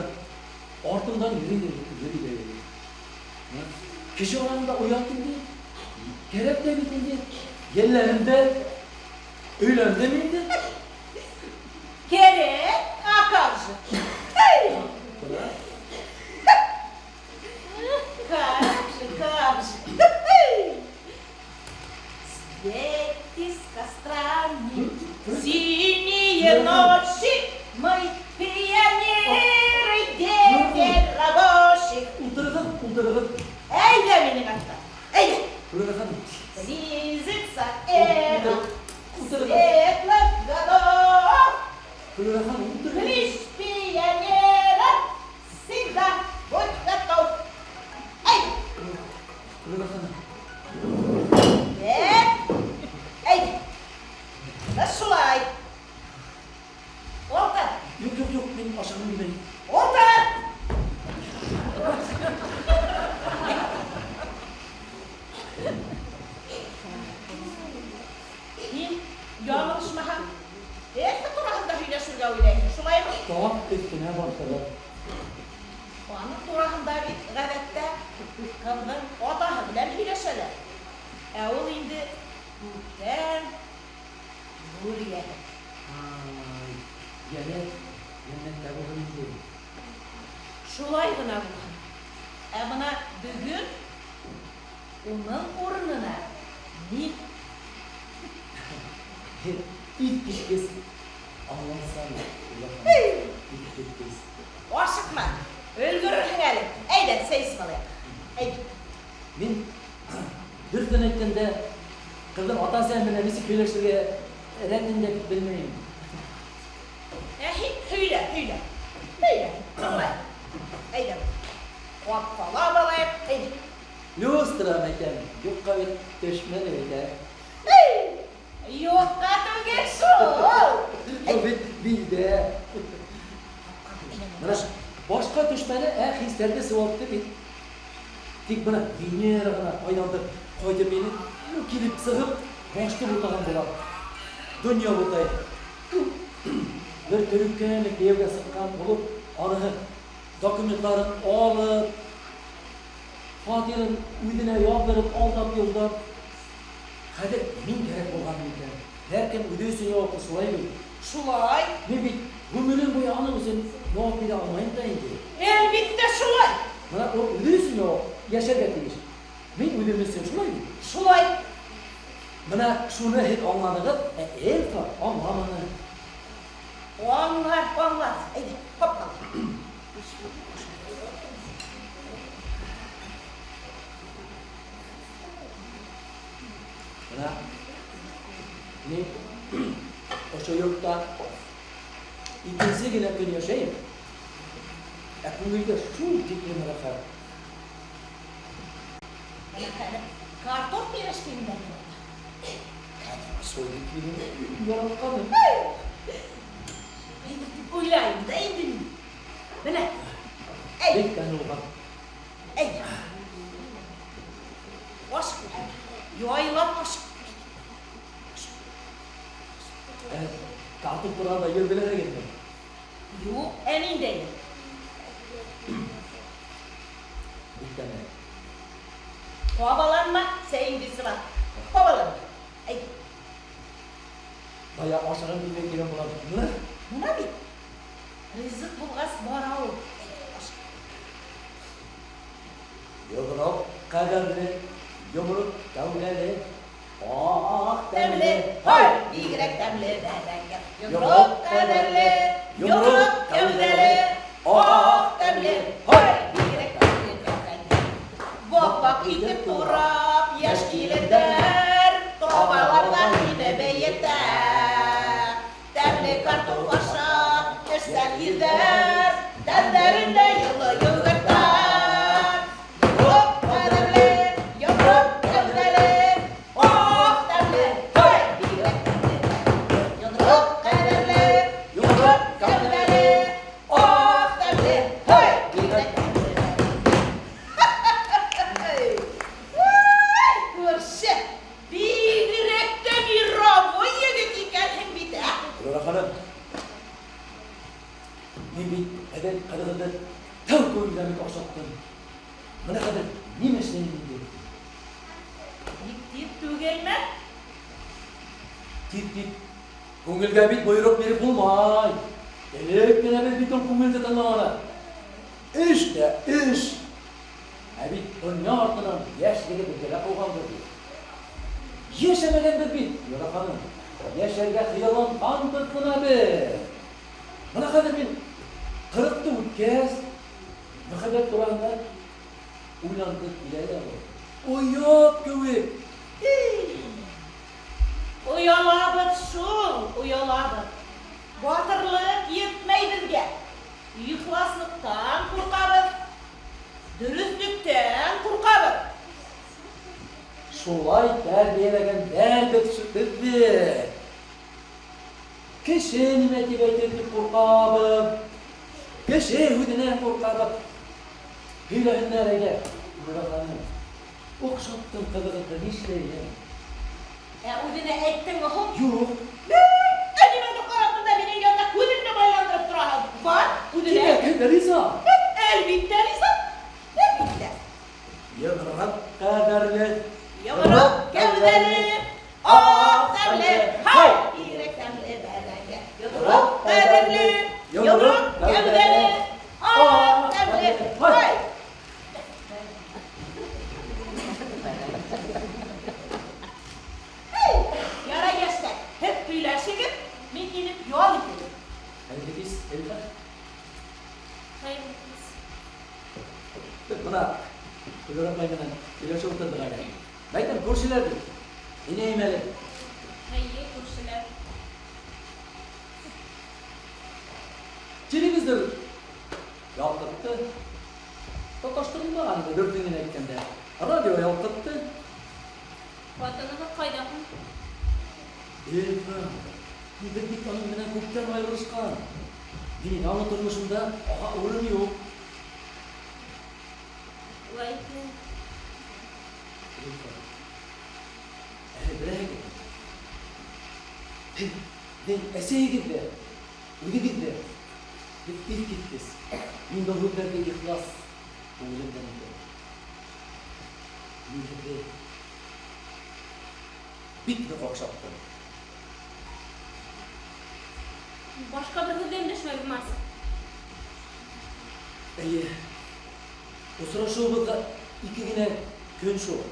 A: артымдан йөрөй ҙә йөрөй ҙә йөрөй. Кеше араһында оят инде. Кәрәк тә бит инде. Йәлләнем дә, өйләндем инде.
C: Кәрәк, а как же? Эй!
A: Бына.
C: Как же, как же. Свети с кострами синие ночи, мы пионеры, дети рабочих.
A: Ултырығыҙ, ултырығыҙ.
C: Әйҙә минең артта, әйҙә.
A: Флюра ханым.
C: Близится эра
A: Ултырығыҙ.
C: светлых годов.
A: Флюра ханым, ултырығыҙ.
C: Клич пионера всегда будь готов. Әйҙә.
A: Флюра ханым.
C: Әйҙә. Бына шулай. Ултыр.
A: Юҡ, юҡ, юҡ, мин ашағым килмәй.
C: Ултыр. Һин яңылышмаһаң, Эльфа тураһында һөйләшергә уйлайһың, шулаймы?
A: Тап өҫтөнә баҫтылар.
C: Аның тураһында бит ғәҙәттә ҡыҙҙың атаһы белән һөйләшәләр. Ә ул инде күптән гүр эйәһе.
A: Ай, йәнәт, йәннәттә булһын инде.
C: Шулай ғына булһын. Ә бына бөгөн уның урынына мин.
A: Иҫ киткес. Аңлатсам, иҫ киткес.
C: Ашыҡма, өлгөрөрһөң әле. Әйҙә, сәй эсеп алайыҡ. Әйҙә.
A: Мин дөрөҫөн әйткәндә, ҡыҙҙың атасы менән нисек һөйләшергә рәтен дә бит белмәйем.
C: Ә һин һөйлә, һөйлә. Һөйлә, тыңлай. Әйҙә. Ҡапҡалап алайыҡ, әйҙә.
A: Люстра әйтәм, юҡҡа бит төшмәне бит, ә.
C: Юҡҡа түгел шул.
A: Ул бит билдә. Менә башҡа төшмәне, ә хистәрҙе сыуалтты бит. Тик бына Венера ғына ҡайҙандыр ҡайтып инеп, ну, килеп сығып, башты бутаған була. Донъя бутай. Бер төрөккә кейәүгә сыҡҡан булып, уныһы документларын алып, фатирын үҙенә яҙҙырып, алдап йылдап. Хәҙер мин кәрәк булған икән. Һәр кем үҙе өсөн яуаплы, шулай бит.
C: Шулай.
A: Мин бит ғүмерем буйы уның өсөн яуап бирә алмайым да инде.
C: Әлбиттә шулай.
A: Бына ул үҙе өсөн яуап йәшәргә тейеш. Мин үҙем өсөн, шулай бит.
C: Шулай.
A: Бына шуны һеҙ аңланығыҙ, ә Эльфа аңламаны.
C: Аңлар, аңлар. Әйҙә, ҡапҡала.
A: Бына мин ошо йортта икенсе генә көн йәшәйем. Ә күңелгә шул тиклем рәхәт.
C: Бына хәҙер картоф бирәшкәндәр.
A: Шул бит минең яратҡаным.
C: Әйҙә тип уйлайым да инде мин. Бына. Әй.
A: Бик тәмле булған.
C: Әйҙә. Ашыҡма. Яйлап ашыҡ.
A: Картоф тураһында йыр беләһегеҙме?
C: Юҡ, ә ниндәй?
A: Бик тәмле.
C: Ҡабаланма, сәйеңде эсеп ал. Ҡабаланма. Әйҙә.
A: Бая ашағым килмәй килгән була. Бына.
C: Бына бит. Ризыҡ булғас бара ул.
A: Йоҙроҡ ҡәҙерле, йомороҡ кәүҙәле, аҡ
C: Тәмле,
A: тәмле,
C: һай, бигерәк тәмле бәрәңге. Йоҙроҡ ҡәҙерле, йомороҡ кәүҙәле, аҡ тәмле, һай, бигерәк тәмле бәрәңге. Ваҡ-ваҡ итеп турап, йәш килендәр, табаларҙа һине бейетә. Тәмле картоф ашап, эшсән ирҙәр, тәндәрендә йылы йүгертә. Йоҙроҡ ҡәҙерле, йомороҡ кәүҙәле, аҡ тәмле, һай, бигерәк тәмле бәрәңге. Йоҙроҡ ҡәҙерле, йомороҡ кәүҙәле, аҡ тәмле, һай, бигерәк тәмле бәрәңге. Күрше, бигерәк тә мировой егет икәнһең бит, ә?
A: Флюра ханым, мин бит әҙәм ҡыҙығыҙҙы тәү күргәндә бит оҡшаттым. Бына хәҙер нимә эшләйем инде?
C: Бик тиҙ түгелме?
A: Тиҙ тип, күңелгә бит бойороҡ биреп булмай. Элек кенә беҙ бит ул күңелде тыңламаны. Эш тә эш. Ә бит донъя артынан йәш егет беҙгә ҡыуғанбыҙ бит. Йәшәмәгәнбеҙ бит, Флюра ханым. Йәшәргә хыялланғанбыҙ бына беҙ. Бына хәҙер мин 40-ты үткәс, мөхәббәт тураһында уйланып килә лә был. Оят кеүек.
C: Оялабыҙ шул, оялабыҙ. Батырлыҡ етмәй беҙгә. Ихласлыҡтан ҡурҡабыҙ. Дөрөҫлөктән ҡурҡабыҙ.
A: Шулай тәрбиәләгәндәр беҙҙе. Кеше нимә тип әйтер тип ҡурҡабыҙ. Кеше һүҙенән ҡурҡабыҙ. Һөйләһендәр әйҙә, Флюра ханым. Оҡшаттым ҡыҙығыҙҙы, нишләйем?
C: Ә үҙенә әйттеңме һуң?
A: Юҡ.
C: Ә нимәне ҡарап бында минең янда күҙеңде байландырып тораһың? Бар, үҙенә.
A: Тимәк, һин риза.
C: Әлбиттә риза. Әлбиттә.
A: Йоҙроҡ ҡәҙерле,
C: йомороҡ кәүҙәле, аҡ тәмле, һай, бигерәк тәмле бәрәңге. Йоҙроҡ ҡәҙерле, йомороҡ кәүҙәле, аҡ тәмле, һай. Ярай, йәштәр, һеҙ һөйләшегеҙ,
A: Эльфа.
B: Хәйерле кис.
A: Беҙ бына Гөлнур апай менән һөйләшеп ултырҙыҡ әле. Әйтәм, күршеләр бит. Инәйем әле.
B: Эйе, күршеләр.
A: Телевизор ялҡытты. Тоташтырылмаған инде, дөрөҫөн генә әйткәндә. Радио ялҡытты.
B: Ҡатынығыҙ ҡайҙа һуң?
A: Эльфа, беҙ бит уның менән күптән айырылышҡан. Минең яңы тормошомда уға урын юҡ.
B: Улай икән.
A: Эльфа, әле беләһегеҙ, һеҙҙең әсәйегеҙ ҙә, үҙегеҙ ҙә бик иҫ киткес. Мин был һүҙҙәрҙе ихлас күңелемдән әйтәм. Мин һеҙҙе бик ныҡ оҡшаттым.
B: Башҡа бер һүҙ ҙә өндәшмәгеҙ, Марс.
A: Эйе, осрашыуыбыҙға ике генә көн шул.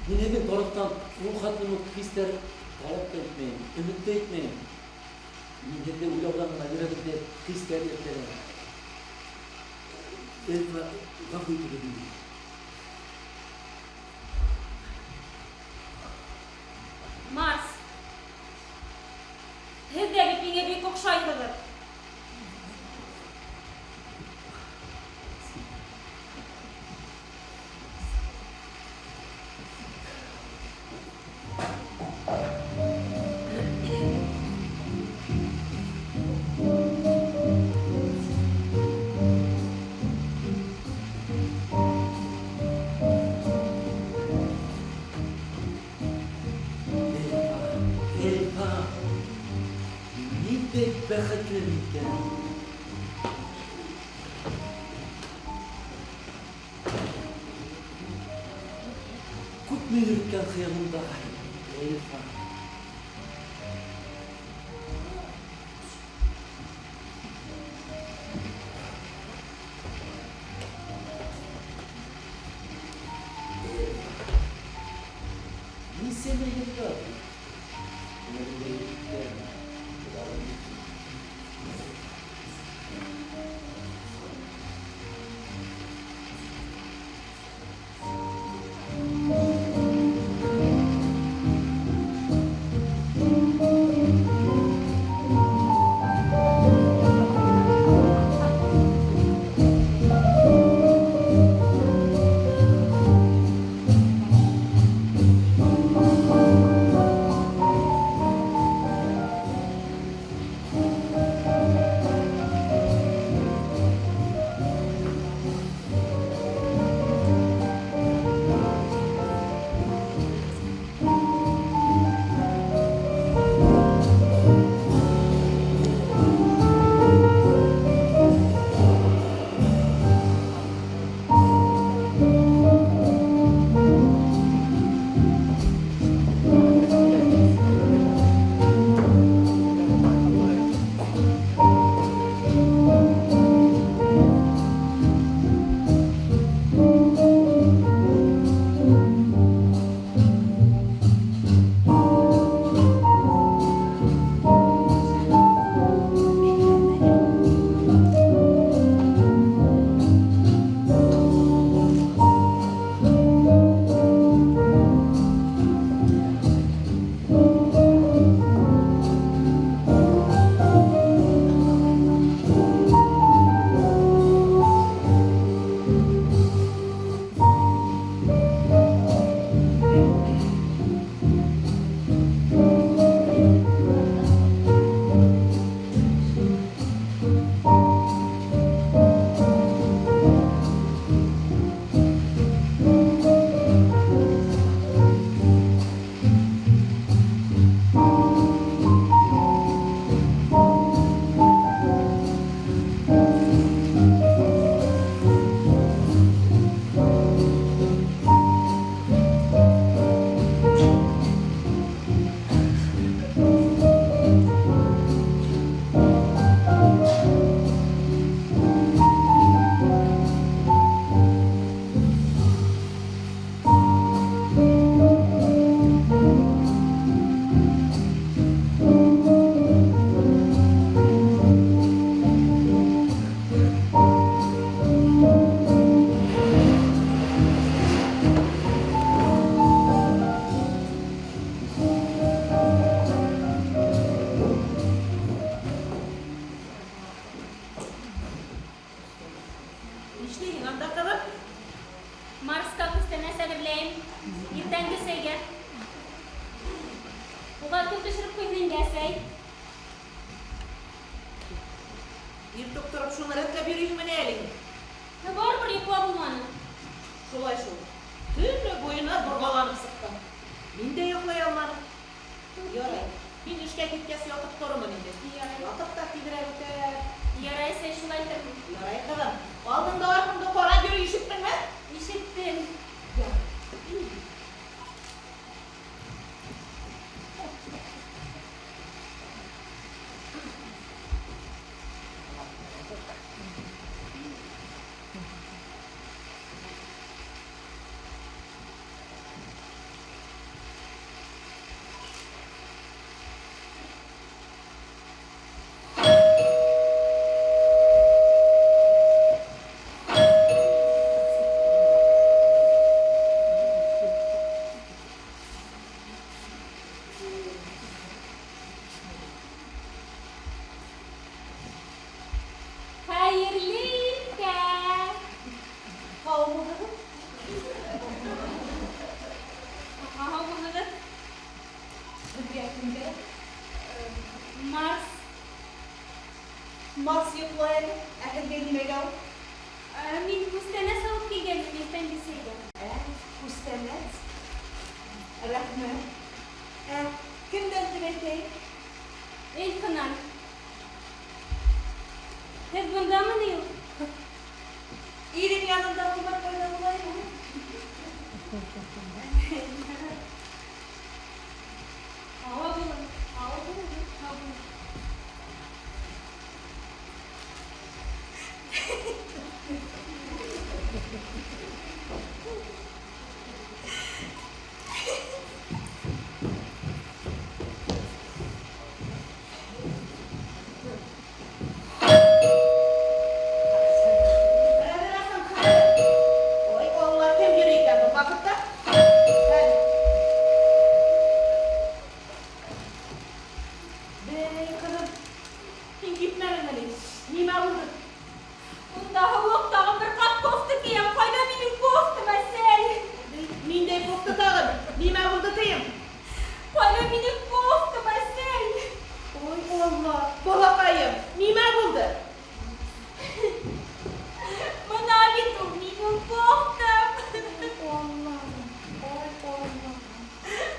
A: Мин һеҙҙең тарафтан ул хәтлем үк хистәр талап та итмәйем, өмөт тә итмәйем. Мин һеҙҙе уйлауҙан ғына йөрәгемдә хистәр иртәләнә. Эльфа, ғәфү итегеҙ мине.
B: Марс, һеҙ ҙә бит миңә бик оҡшайһығыҙ.
A: Эльфа, ниндәй бәхетле микән? Күпме йөрөткән хыялымда, Эльфа. Нисәмә йылдар күңелемдә йөрөткән хыялым.
C: Иртүк тороп шуны рәтләп йөрөйһеңмени әле һин?
B: Барыбер йоҡлап булманы.
C: Шулай шул. Төнө буйына борғаланып сыҡтым. Мин дә йоҡлай алманым. Ярай, мин эшкә киткәс ятып торормон инде.
B: Ярай.
C: Ваҡыт та тиҙерәк үтә.
B: Ярай, әсәй, шулай итәрмен.
C: Ярай, ҡыҙым. Алдыңды артыңды ҡарап йөрө, ишеттеңме?
B: Ишеттем. Хәйерле иртә!
D: Һаумыһығыҙ?
B: Һаумыһығыҙ?
D: Беҙгә кем кәрәк?
B: Марс.
D: Марс йоҡлай әле. Ә һеҙгә нимәгә ул?
B: Мин күстәнәс алып килгәнем иртәнге сәйгә.
D: Ә, күстәнәс? Рәхмәт. Ә, кемдән дип әйтәйем?
B: Эльфынан. Һеҙ бындамы ни ул?
D: Ирем янында булмай ҡайҙа булайым ул?
B: Һау булың, һау булың, һау булың.
C: Ой, Алла, кем йөрөй икән был ваҡытта? Бей, ҡыҙым, һин китмәнеңме ни? Нимә булды?
B: Унда һыуыҡ, тағын бер ҡат кофта кейәм. Ҡайҙа минең кофтам, әсәй?
C: Ниндәй кофта тағын? Нимә булды тием?
B: Ҡайҙа минең кофтам, әсәй?
C: Ой, Алла, балаҡайым, нимә булды?
B: Бына бит ул минең кофтам.
D: Алла, ой, Алла.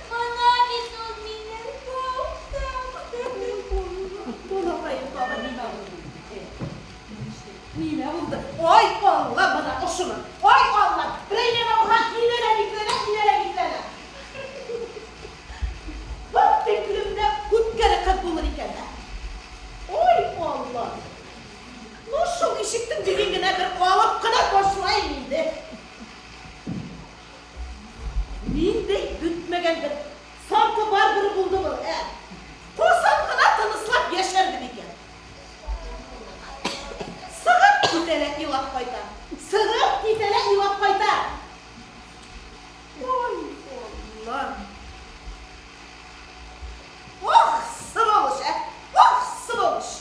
B: Бына бит ул минең кофтам.
C: Балаҡайым, тағын нимә булды? Нимә булды? Ой, Алла, бына ошоно. Ой, Алла, берәй нәмә булһа, инәлә бикләнә, инәлә бикләнә. Был тиклем дә үткәре ҡыҙ булыр икән дә. Ой, Алла. Ну, шул ишектең биген генә бер алып ҡына ташлайым инде. Ниндәй бөтмәгән бер Санта-Барбара булды был, ә? Ҡасан ғына тыныслап йәшәрбеҙ икән? Сығып китә лә илап ҡайта. Сығып китә лә илап ҡайта. Ой, Алла. Ох, сволочь, ә? Ох, сволочь.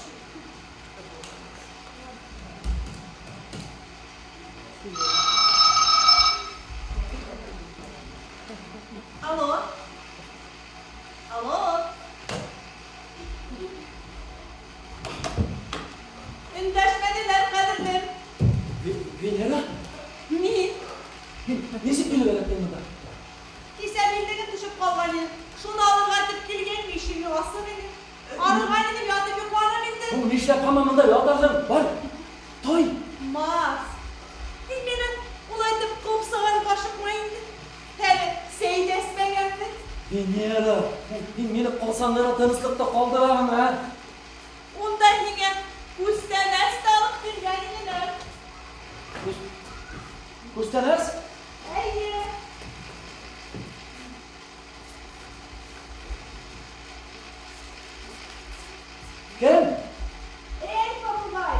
D: Алло? Алло? Өндәшмәнеләр, ҡәҙерлем.
A: Венера?
D: Мин.
A: Һин нисек килеп эләктең бында?
D: Кисә биллеген төшөп ҡалған ине. Шуны алырға тип килгән ишеге асыҡ ине. Арыған инем, ятып йоҡланым инде.
A: Ул нишләп һаман бында ятаһың? Бар, тай.
D: Марс, һин мине улай итеп ҡыуып сығарырға ашыҡма инде. Әле сәй ҙә эсмәгәнмен.
A: Венера, һин мине ҡасан ғына тыныслыҡта ҡалдыраһың, ә?
D: Унда һиңә күстәнәс тә алып килгән инеләр.
A: Күстәнәс?
D: Эйе.
A: Кем?
D: Эльфа буғай.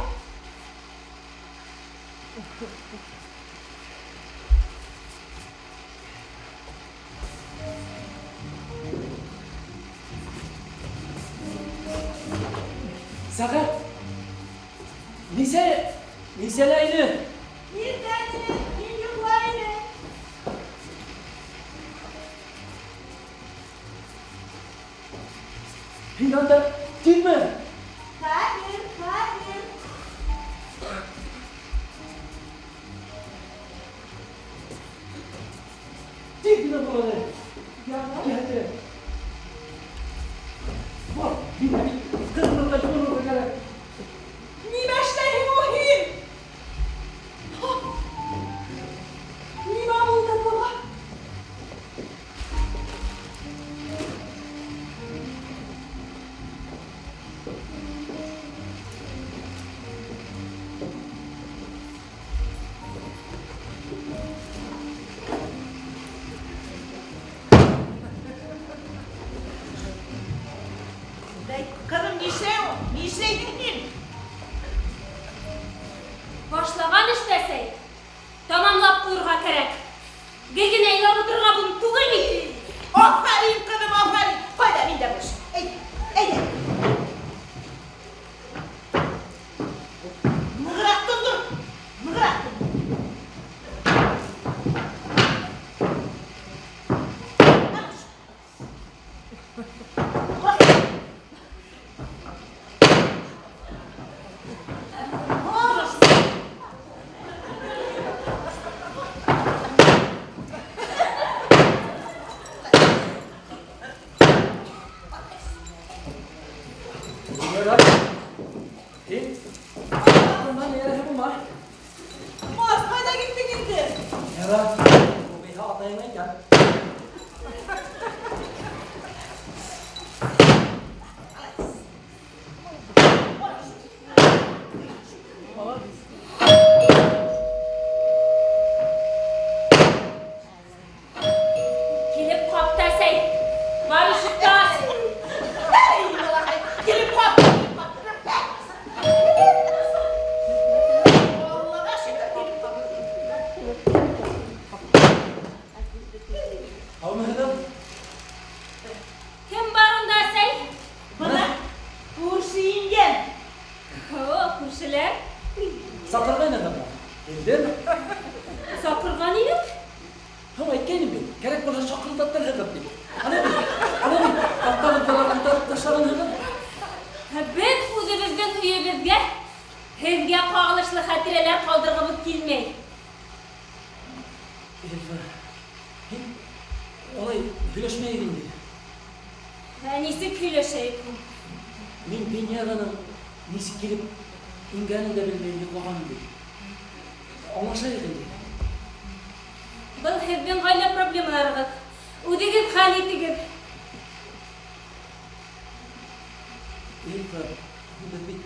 A: Сәғәт нисә, нисәлә ине?
D: Иртән ине, мин йоҡлай инем.
A: Һин анда тиҙме?
D: Хәҙер, хәҙер.
A: Ярар. Һин? Бынан ярай булма.
D: Марс, ҡайҙа киттең инде?
A: Ярар. Юғиһә атайың әйткән.
B: Килеп ҡапты, әсәй. Бар ишекте ас.
C: Эй, балаҡай, килеп ҡап. Аллаға шөкөр, килеп ҡап.
A: Һаумыһығыҙ?
B: Кем бар унда, әсәй?
C: Бына күрше ингән.
B: О, күршеләр.
A: Саҡырғайнығыҙмы? Килдем.
B: Саҡырған инек.
A: Һуң әйткәйнем бит, кәрәк булһа шаҡылдаттырһығыҙ тип. Ана бит, ана бит, таҡтағыҙҙы ла күтәреп ташлағанһығыҙ.
B: Беҙ үҙебеҙҙең өйөбөҙгә һеҙгә ҡағылышлы хәтирәләр ҡалдырғыбыҙ килмәй.
A: Эльфа, һин улай һөйләшмәйек инде.
B: Ә нисек һөйләшәйек һуң?
A: Мин Венераның нисек килеп ингәнен дә белмәй йоҡлағанмын бит. Аңлашайыҡ инде.
B: Был һеҙҙең ғаилә проблемаларығыҙ. Үҙегеҙ хәл итегеҙ.
A: Эльфа, беҙ бит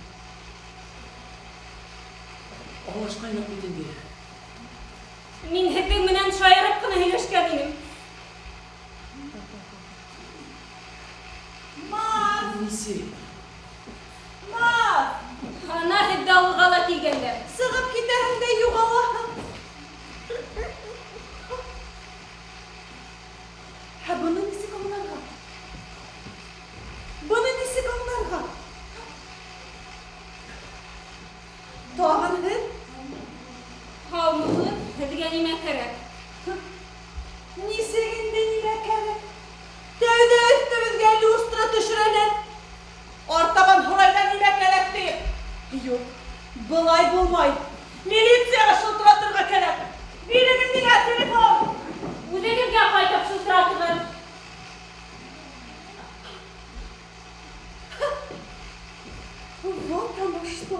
A: аңлашҡайныҡ бит инде.
B: Мин һеҙҙең менән шаярып ҡына һөйләшкән инем.
D: Марс!
A: Нисек?
D: Марс!
B: Ана һеҙҙе ауылға ла килгәндәр.
D: Сығып китәһең дә юғалаһың. Ә быны нисек аңларға? Быны нисек аңларға? Тағын һеҙ?
B: Һаумыһығыҙ, һеҙгә нимә кәрәк?
D: Нисек инде нимә кәрәк? Тәүҙә өҫтөбөҙгә люстра төшөрәләр. Артабан һорайҙар нимә кәрәк тиеп. Юҡ, былай булмай. Милицияға шылтыратырға кәрәк. Бирегеҙ миңә телефон.
B: Үҙегеҙгә ҡайтып шылтыратығыҙ.
D: Вот оно что.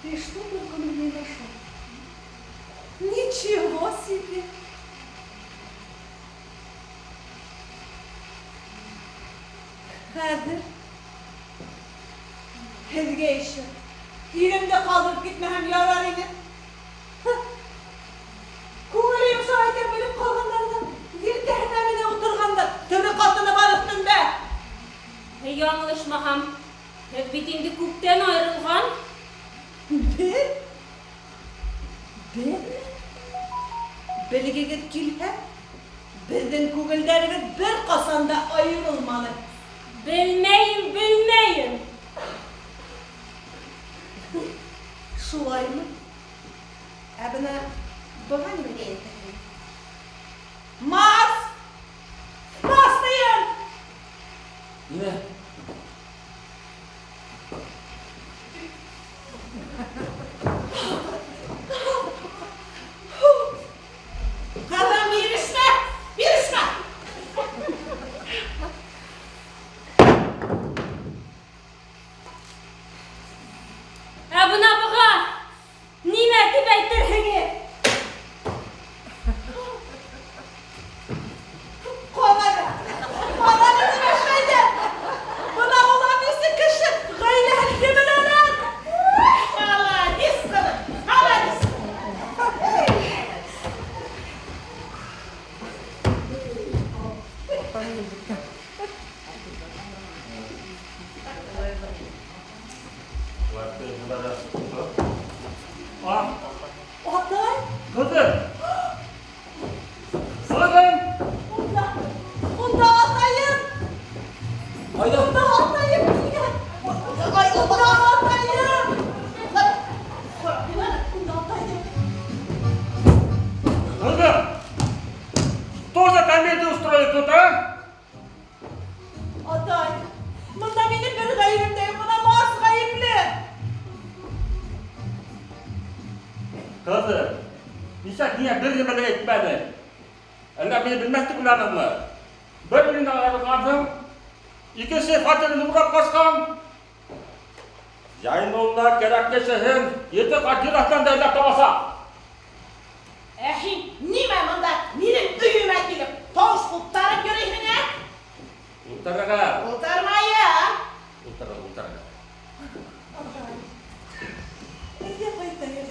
D: И что только он в ней нашел? Ничего себе! Хәҙер һеҙгә еще иремде ҡалдырып китмәһәм ярар ине. Күңеле йомшаҡ икән белеп ҡалғандарҙың елкәһенә менеп ултырғандар. Тере ҡатыны бар өҫтөндә.
B: Яңылышмаһам, һеҙ бит инде күптән айырылған.
D: Беҙ? Беҙме? Белгегеҙ килһә, беҙҙең күңелдәребеҙ бер ҡасан да айырылманы.
B: Белмәйем, белмәйем.
D: Шулаймы? Ә бына быға нимә әйтәһең? Марс! Марс тием!
A: Нимә?
C: Ҡыҙым, бирешмә! Бирешмә!
B: Ә бына быға нимә тип әйтерһегеҙ?
D: Ҡараны! Ҡараны нимә эшләйҙе? Бына улар нисек кеше ғаиләһен емерәләр!
C: Молодец, ҡыҙым, молодец!
D: Атай!
E: Ҡыҙым! Ҡыҙым!
D: Унда, унда атайым!
A: Ҡайҙа?
D: Унда атайым килгән! Унда атайым! Унда атайым!
E: Ҡыҙым! Что за комедию устроили тут, а?
D: Атай, бында минең бер ғәйебем дә юҡ, бына Марс ғәйепле!
E: Ҡыҙым, нисек һиңә бер нәмә лә әйтмәне? Әллә мине белмәҫ тип уйланыңмы? Бер мине айырылғанһың, Икенсе фатирын урап ҡасҡан. Зәйнулла кәрәк кешеһен ете ҡат ер аҫтынан да эҙләп табасаҡ.
C: Ә һин нимә бында минең өйөмә килеп тауыш ҡуптарып йөрөйһөң, ә?
E: Ултырығыҙ.
C: Ултырмайым.
E: Ултырығыҙ, ултырығыҙ.
D: Әйҙә ҡайтайыҡ.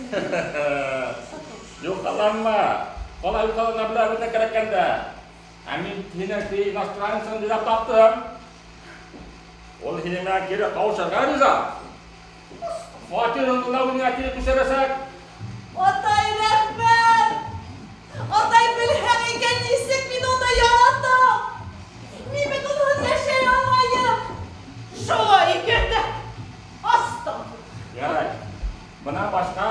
E: Юҡаланма. Ҡалай юҡалана беләбеҙ ҙә кәрәккәндә. Ә мин һинең теге иностранцыңды эҙләп таптым. Ул һинең менән кире ҡауышырға риза. Фатирыңды ла үҙеңә кире күсерәсәк.
D: Атай, рәхмәт! Атай, белһәң икән, нисек мин уны яратам! Мин бит унһыҙ йәшәй алмайым.
C: Шулай икән дә, астағфирулла.
E: Ярай. Бынан башҡа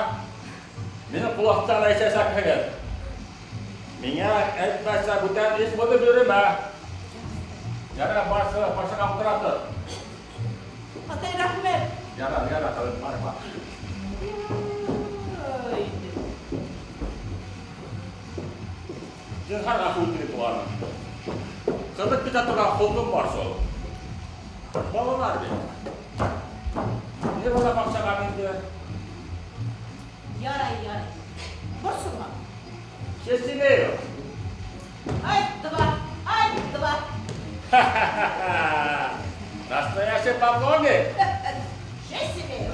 E: минең ҡул аҫтында ғына йәшәйәсәкһегеҙ. Миңә әйтмәсә бүтән эш боҙоп йөрөмә. Ярай, барсы, башыңа ултыра тор.
D: Атай, рәхмәт.
E: Ярар, ярар, ҡыҙым, бар, бар. Зинһар ғәфү итегеҙ, туғаным. Ҡыҙып китә торған холҡом бар шул. Балалар бит. Ни бала баҡсаға инде?
C: Ярай, ярай. Борсолма.
E: Честь имею.
C: Ай, два, ай, два.
E: Настоящий полковник.
C: Честь имею.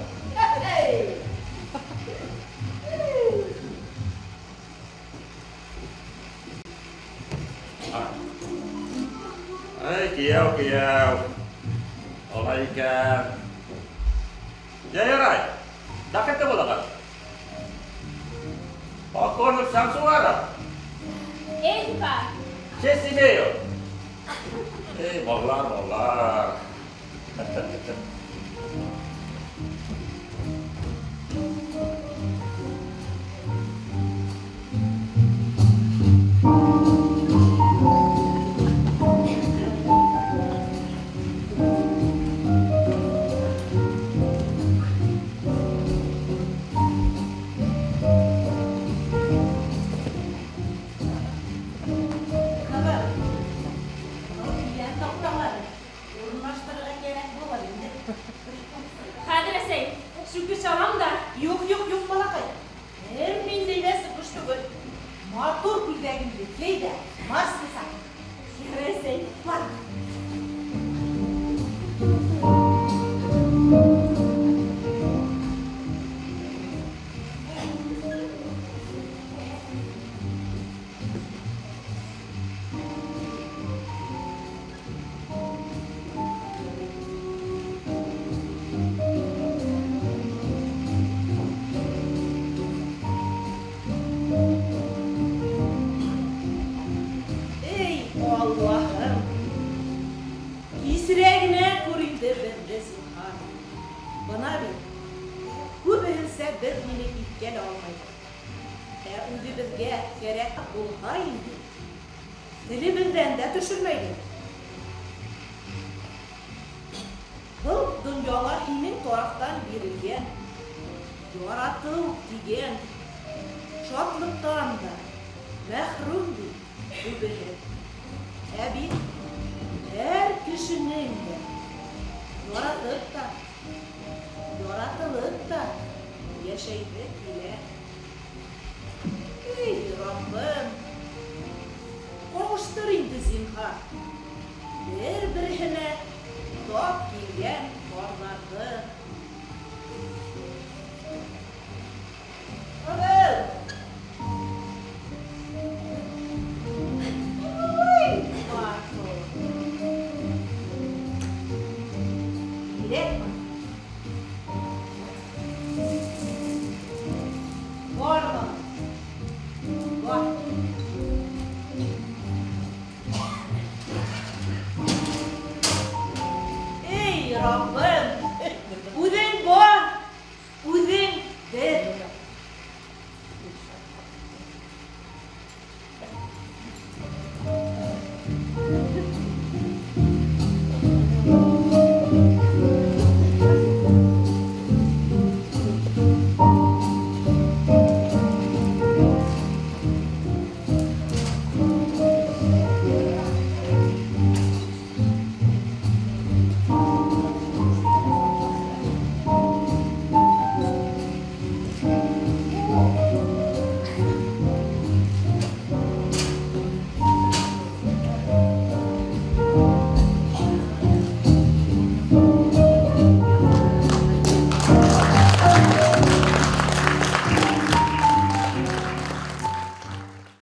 E: Ай, кейәү, кейәү. Алай икән. Йә, ярай. Бәхетле булығыҙ. Полковник Шәмсуаров.
B: Эльфа.
E: Честь имею. Эй, балалар, балалар.
C: Юҡ, юҡ, юҡ, балаҡай. Бер ниндәй ҙә сүкеш түгел. Матур күлдәгеңде кей ҙә марш яһа.
B: Ярай,
C: бар. Был донъяла һинең тарафтан бирелгән, яратыу тигән шатлыҡтан да мәхрүм бит күбеһе. Ә бит һәр кешенең дә яратып та, яратылып та йәшәйһе килә. Эй, Раббым, ҡауыштыр инде зинһар бер-береһенә тап килгән парҙарҙы. Ҡыҙыл! Ой, матур! Киләк бар, балам, бар. Эй, Раббым!